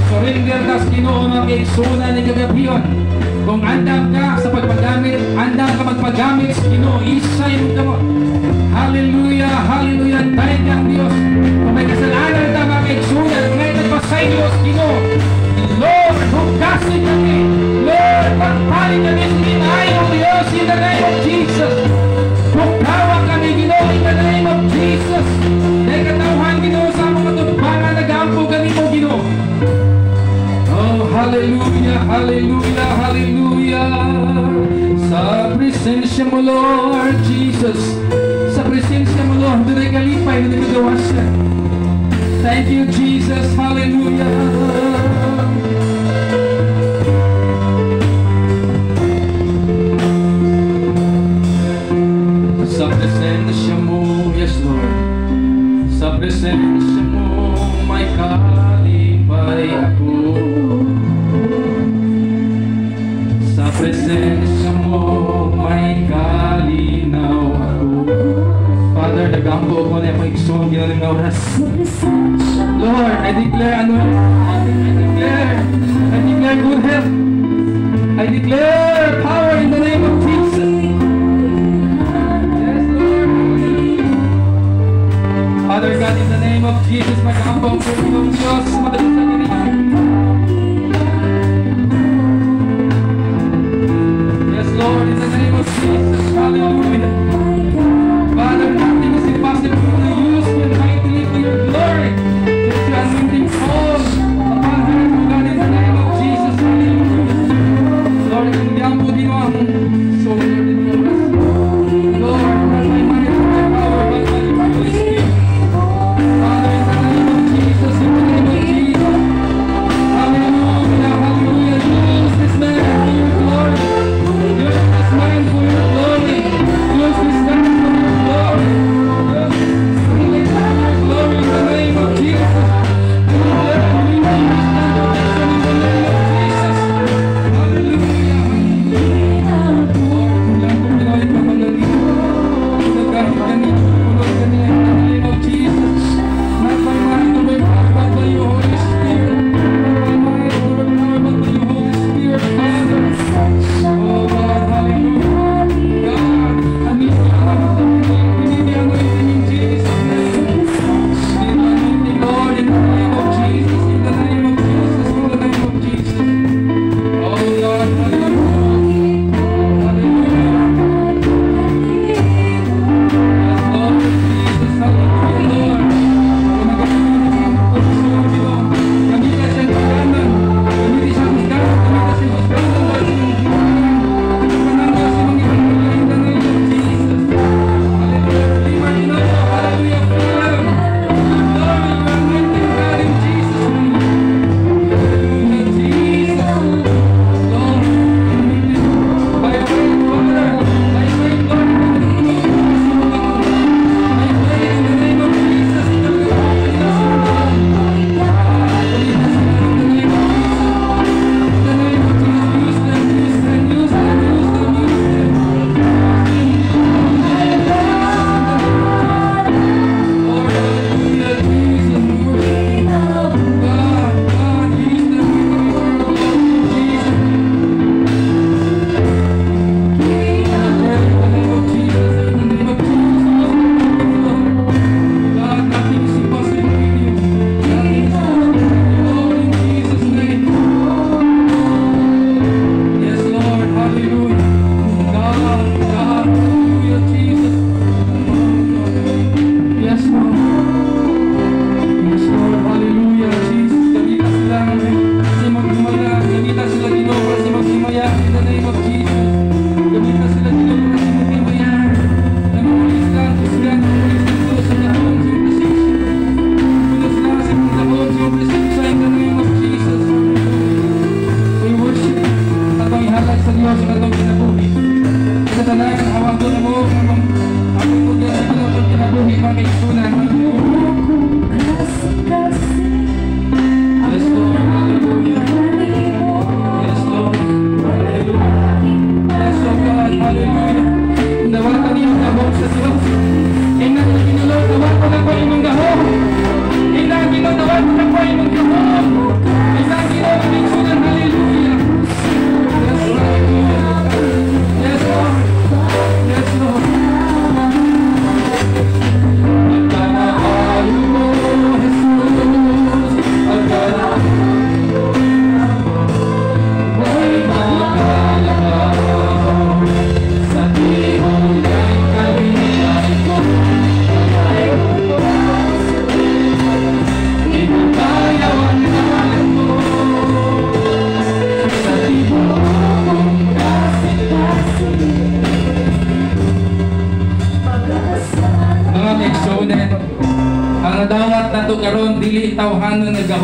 Surrender ka sa Ginoo mga kaigsunan ni kagabion. Kung andam ka sa pagpagamit, andam ka magpagamit sa Ginoo, isay mo kamot. Hallelujah, hallelujah, tayo ang Diyos. Kung may kasalanan ta mga kaigsunan, ngayon nagpasaylo sa Ginoo. Lord, Busig kami. Lord, pagpali kami sa maayo, Diyos, in the name of Jesus. Bukawa kami, Ginoo, in the name of Jesus. Dahil katawhan, Ginoo, sa among katubangan, nag-ampo kanimo, Ginoo. Oh, hallelujah, hallelujah, hallelujah. Sa presensya mo, Lord Jesus. Sa presensya mo, Lord, dunay kalipay, dunay kagawasan. Thank you, Jesus. Hallelujah. Sa presensya mo, yes, Lord. Sa presensya mo, may kalipay ako. Sa presensya mo, may kalinaw ako. Father, nagampo ako na akong igsoon Ginoo nga oras. Lord, I declare ano, I declare good health. I declare power in the name of Jesus. Yes, Lord. Father God, in the name of Jesus, mag-ampo ko ng Diyos, sa kanila. Yes, Lord, in the name of Jesus, hallelujah. Father, nothing is impossible to use me mightily to your glory. Let your anointing fall upon her, O God, in the name of Jesus, hallelujah. Lord, kung diyan po din ang soul, Lord, in your oras. Lord, not by might, not by power, but by your Holy Spirit. Father, in the name of Jesus, in the name of Jesus.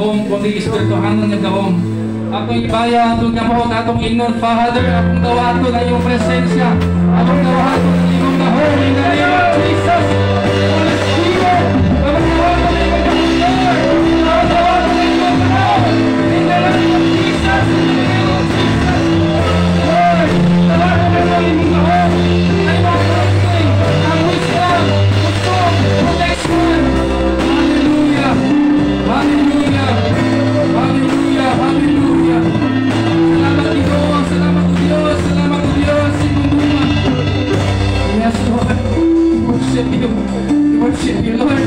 gahom, kundi espirituhanon nga gahom. Atong ibaya, atong kamot, atong ingnon, "Father, akong dawaton ang iyong presensya. Akong dawaton ang iyong gahom in the name of Jesus. Holy Spirit, akong dawaton ang iyong gahom, Lord. Akong dawaton ang iyong gahom. In the name of Jesus, in the name of Jesus. Lord, dawaton ang iyong gahom. Ang iyong anointing, ang wisdom, kusog, protection. Hallelujah. Hallelujah. Hallelujah. Hallelujah. Salamat, Ginoo. Salamat, O Diyos. Salamat, O Diyos. Imong gugma. Yes, Lord. We worship you. We worship you, Lord.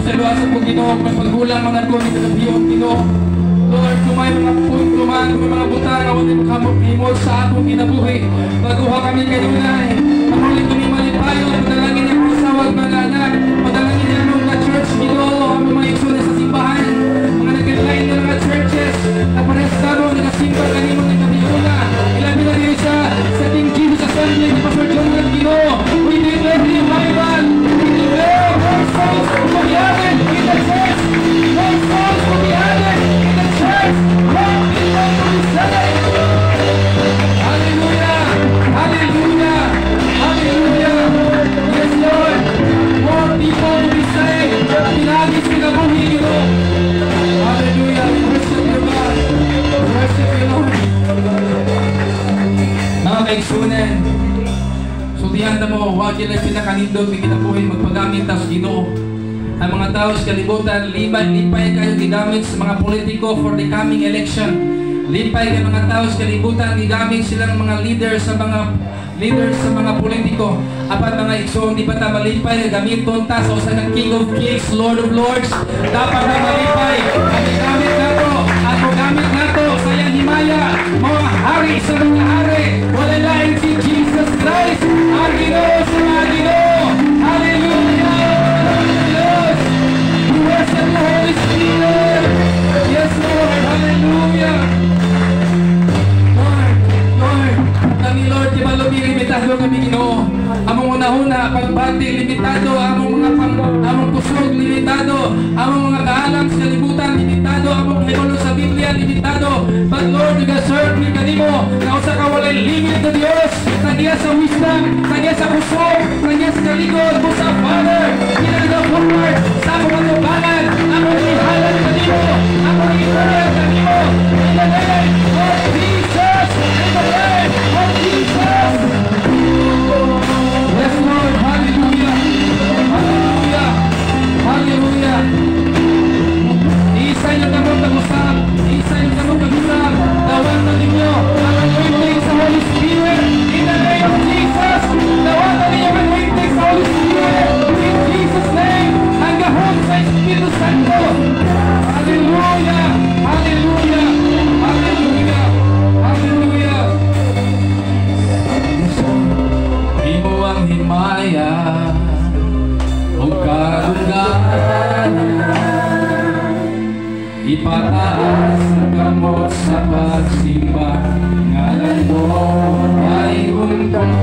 Sa po, Ginoo, may paggulang man ako ni kagabion, Ginoo. Lord, kung may mga punto man, kung may mga butang nga wala makamot sa akong kinabuhi, baguha kami kanunay. Patuloy kami malipayon, padalangin niya akong asawa ug mga anak, padalangin niya among mga church, Ginoo, among mga igsoon sa simbahan, mga nag-line na mga churches, na parehas namo nagasimba kanimo ng gabiuna. Ilabi na diri sa King Jesus Assembly ni Pastor John Ginoo. We declare revival. We declare more souls to be added in the church. More souls to be added in the church. More people to be saved. Hallelujah! Hallelujah! Hallelujah! Yes, Lord! More people to be saved. Pinaagi sa kinabuhi, Ginoo. Hallelujah! We worship you, God. We worship you, Lord. Mga kaigsunan, sultihan na mo, wa kilay pinakanindot ng kinabuhi, magpagamit ta sa Ginoo. Ang mga tao sa kalibutan, lipay, lipay kayo gigamit sa mga politiko for the coming election. Lipay kay mga tao sa kalibutan, gigamit silang mga leaders sa mga politiko. Apan, mga igsoon, di ba ta malipay nga gamiton ta sa usa ka King of Kings, Lord of Lords? Dapat na malipay ang gigamit nato, ang gamit nato sa iyang himaya, mga hari sa mga hari. Wala lain si Jesus Christ, ang Ginoo sa mga Ginoo. Hallelujah! Diyos! We worship the Holy Spirit. Yes, Lord. Hallelujah. Lord, Lord, kami, Lord, di ba limitado kami, Ginoo. Among una-una, pagbati, limitado, among mga pang, among kusog, limitado, among mga kaalam sa kalibutan, limitado, among kahibalo sa Biblia, limitado. But Lord, we serve mi kanimo, na usa ka walay limit na Dios, tagiya sa wisdom, tagiya sa kusog, tagiya sa kaligod, busa Father, kinagaw forward sa among atubangan, among ihalad kanimo, among ihalad kanimo, in the name of Jesus, in the name of Jesus. Yes, Lord, hallelujah, hallelujah, hallelujah. Isa yung kamong pag-usap, isa yung kamong pag-usap, dawatan ninyo ang anointing sa Holy Spirit in the name of Jesus. Dawatan ninyo ang anointing sa Holy Spirit in Jesus' name. Ang gahom sa Espiritu Santo. Hallelujah! Hallelujah! Hallelujah! Hallelujah! Imo ang himaya ug kadungganan. Ipataas ang kamot sa pagsimba, ngalan mo ay untong.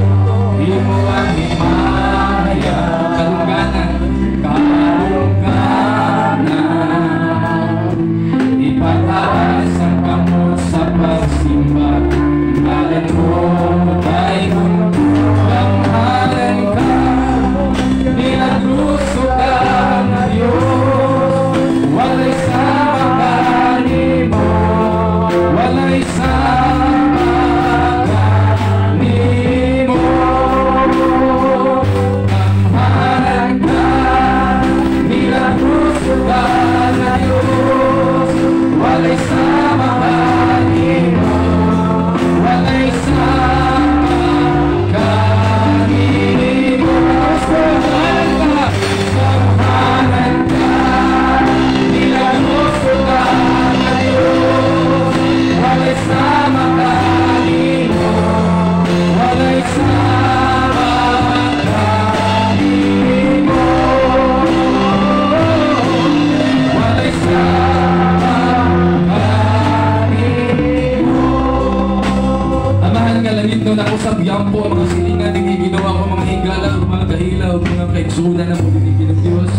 Imo ang himaya, kadungganan, kadungganan. Ipataas ang kamot sa pagsimba, ngalan mo ay untong. Gamhanan ka, milagroso ka na Diyos. Walay sama kanimo, walay sama kanimo. Gamhanan ka, milagroso ka na Diyos. Walay sama kanimo, walay sama kanimo. Gamhanan ka, gamhanan ka, milagroso ka na Diyos. Walay sama kanimo, walay sama kanimo. Walay sama kanimo. Amahan nga langit no, nakusab yampo ang mga silingan ng ginawa ko, mga higala, mga kahila, mga kaigsunan ng pagiging ng Diyos.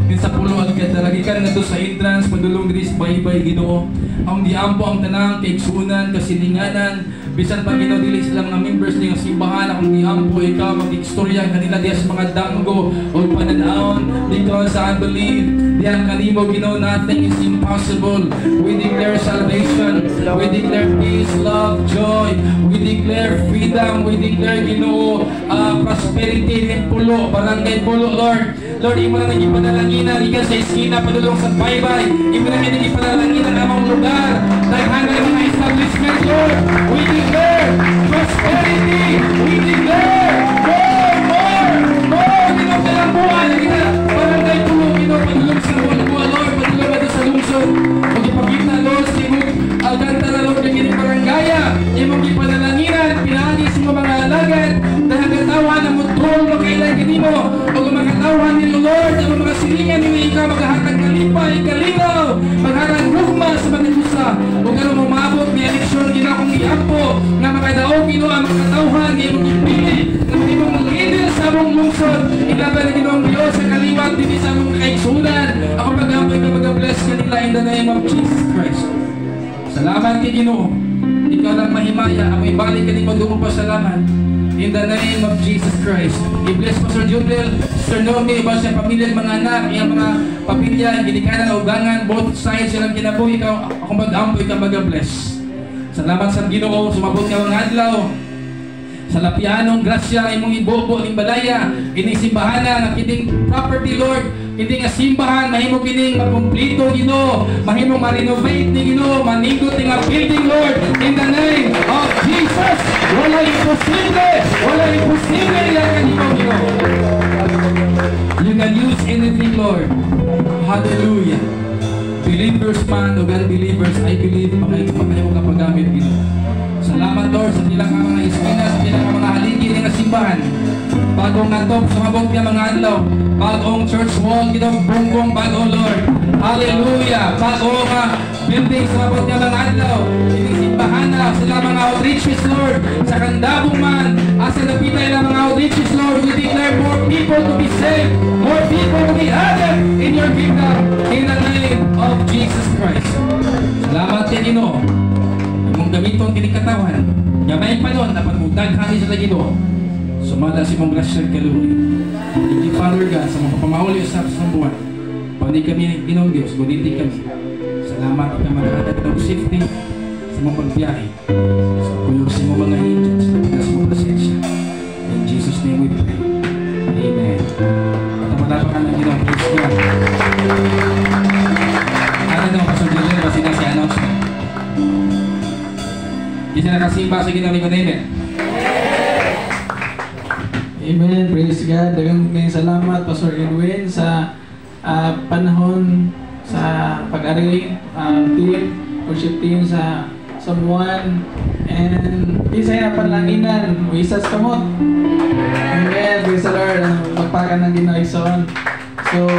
Minsan pulo ang ganda lagi ka na. Ngadto sa entrance padulong diri sa baybay, Ginoo. Ang giampo ang tanang kaigsuonan, kasilinganan, bisan pa, Ginoo, dili sila mga members ning simbahan, akong giampo ikaw mag-istorya kanila diya sa mga danggo o pananawon, because I believe diya kanimo, Ginoo, nothing is impossible. We declare salvation, we declare peace, love, joy, we declare freedom, we declare, Ginoo, prosperity ning Pulo, Barangay Pulo, Lord. Lord, imo na nang ipanalanginan ikan sa iskina padulong sa baybay. Imo na nang ipanalanginan among lugar. Daghan na mga establishment, Lord. We declare prosperity. We declare more, more, more. Ginoo, kalambuan lagi na Barangay Pulo, Ginoo, padulong sa buwan, Lord, padulong na sa lungsod. Ug ipakita, Lord, sa imong Alcantara, Lord, nga kining barangaya imong gipanalanginan pinaagi sa imong mga alagad, dahil katawhan ang motuo, makaila kanimo, ug ang mga katawhan nilo, Lord, ang mga silingan nila, ikaw maghahatag kalipay, kalinaw, maghatag gugma sa mga usa. Ug karon moabot ni eleksyon, Ginoo, akong giampo nga makadaog, Ginoo, ang mga katawhan nga imong gipili nga mahimong leader sa among lungsod. Ilaban na, Ginoong Dios, sa kaliwat dinhi sa among kaigsuonan. Ako pag-ampo, ikaw mag-bless kanila in the name of Jesus Christ. Salamat kay Ginoo. Ikaw lang mahimaya. Ako ibalik kanimo dugong pasalamat. In the name of Jesus Christ. I-bless mo Sir Jubril, Sir Nomi, iba siya pamilya, mga anak, iyang mga pamilya, ginikanan, ugangan, both sides silang kinabuhi. Ikaw, akong mag-ampo, ikaw mag-bless. Salamat sa Ginoo, sumabot ka mga adlaw. Sa lapianong grasya imong ibobo ning balaya, kining simbahana nga kining property, Lord, kini nga simbahan mahimo kining makumplito, Ginoo, mahimo ma-renovate ni Ginoo, manindot ni nga building, Lord, in the name of Jesus. Wala imposible, wala imposible ila kanimo, Ginoo. You can use anything, Lord. Hallelujah. Believers man o unbelievers, I believe makaya mo kapagamit, Ginoo. Salamat, Lord, sa pila ka mga iskina, sa pila ka mga haligi nga simbahan. Bagong natop, sumabot nga mga adlaw. Bagong church wall, Ginoo, bunggong bago, Lord. Hallelujah. Bago nga building, sumabot nga mga adlaw. Ining simbahan na sila mga outreaches, Lord. Sa Candabong man, asa napita ilang mga outreaches, Lord. We declare more people to be saved, more people to be added in your kingdom. In the name of Jesus Christ. Salamat kay Ginoo. Imong gamiton kini katawan. Gamay pa nun, dapat mo daghan sa Ginoo. Sumala sa imong grasya ug kaluoy. Thank you, Father God, sa mga pamahuli sa buwan. Pauni kami, Ginoong Diyos, guniti kami. Salamat, ikaw maghatag ng safety sa imong pagbiyahe. Sa kuyog sa imong mga angels, sa imong presensya. In Jesus' name we pray. Amen. At malapakan ng Ginoo, praise God. Ano daw, Pastor Julian, basta na si announcement. Kasi nakasimba sa Ginoo ni Amen. Amen. Praise God. Daghang kayong salamat, Pastor Edwin, sa panahon sa pag-ari team, worship team sa San Juan, and isa na panlanginan, wisas kamot. Amen. Praise the Lord. Magpakan ng Ginoo, igsoon. So,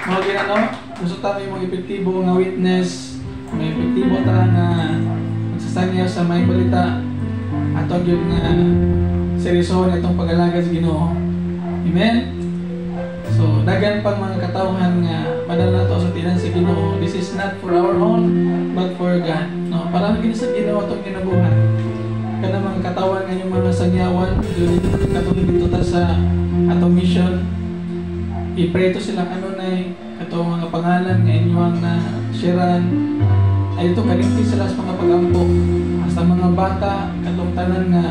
mga ginano, gusto ta may mga epektibo nga witness, may epektibo ta nga magsasangyaw sa may balita, ato gyud nga seryosohon itong pag-alagad sa Ginoo. Amen? So, daghan pang mga katawhan nga madala nato sa tinan sa Ginoo. This is not for our own, but for God. No, para gini sa Ginoo atong ginabuhat. Kana mga katawan nga inyong mga sangyawan during katong dito ta sa atong mission. I-pray to sila kanunay katong mga pangalan nga inyong na sharean ay ito kalimti sila sa mga pagampo, hasta mga bata, katong tanan nga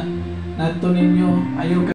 nadto ninyo ayaw.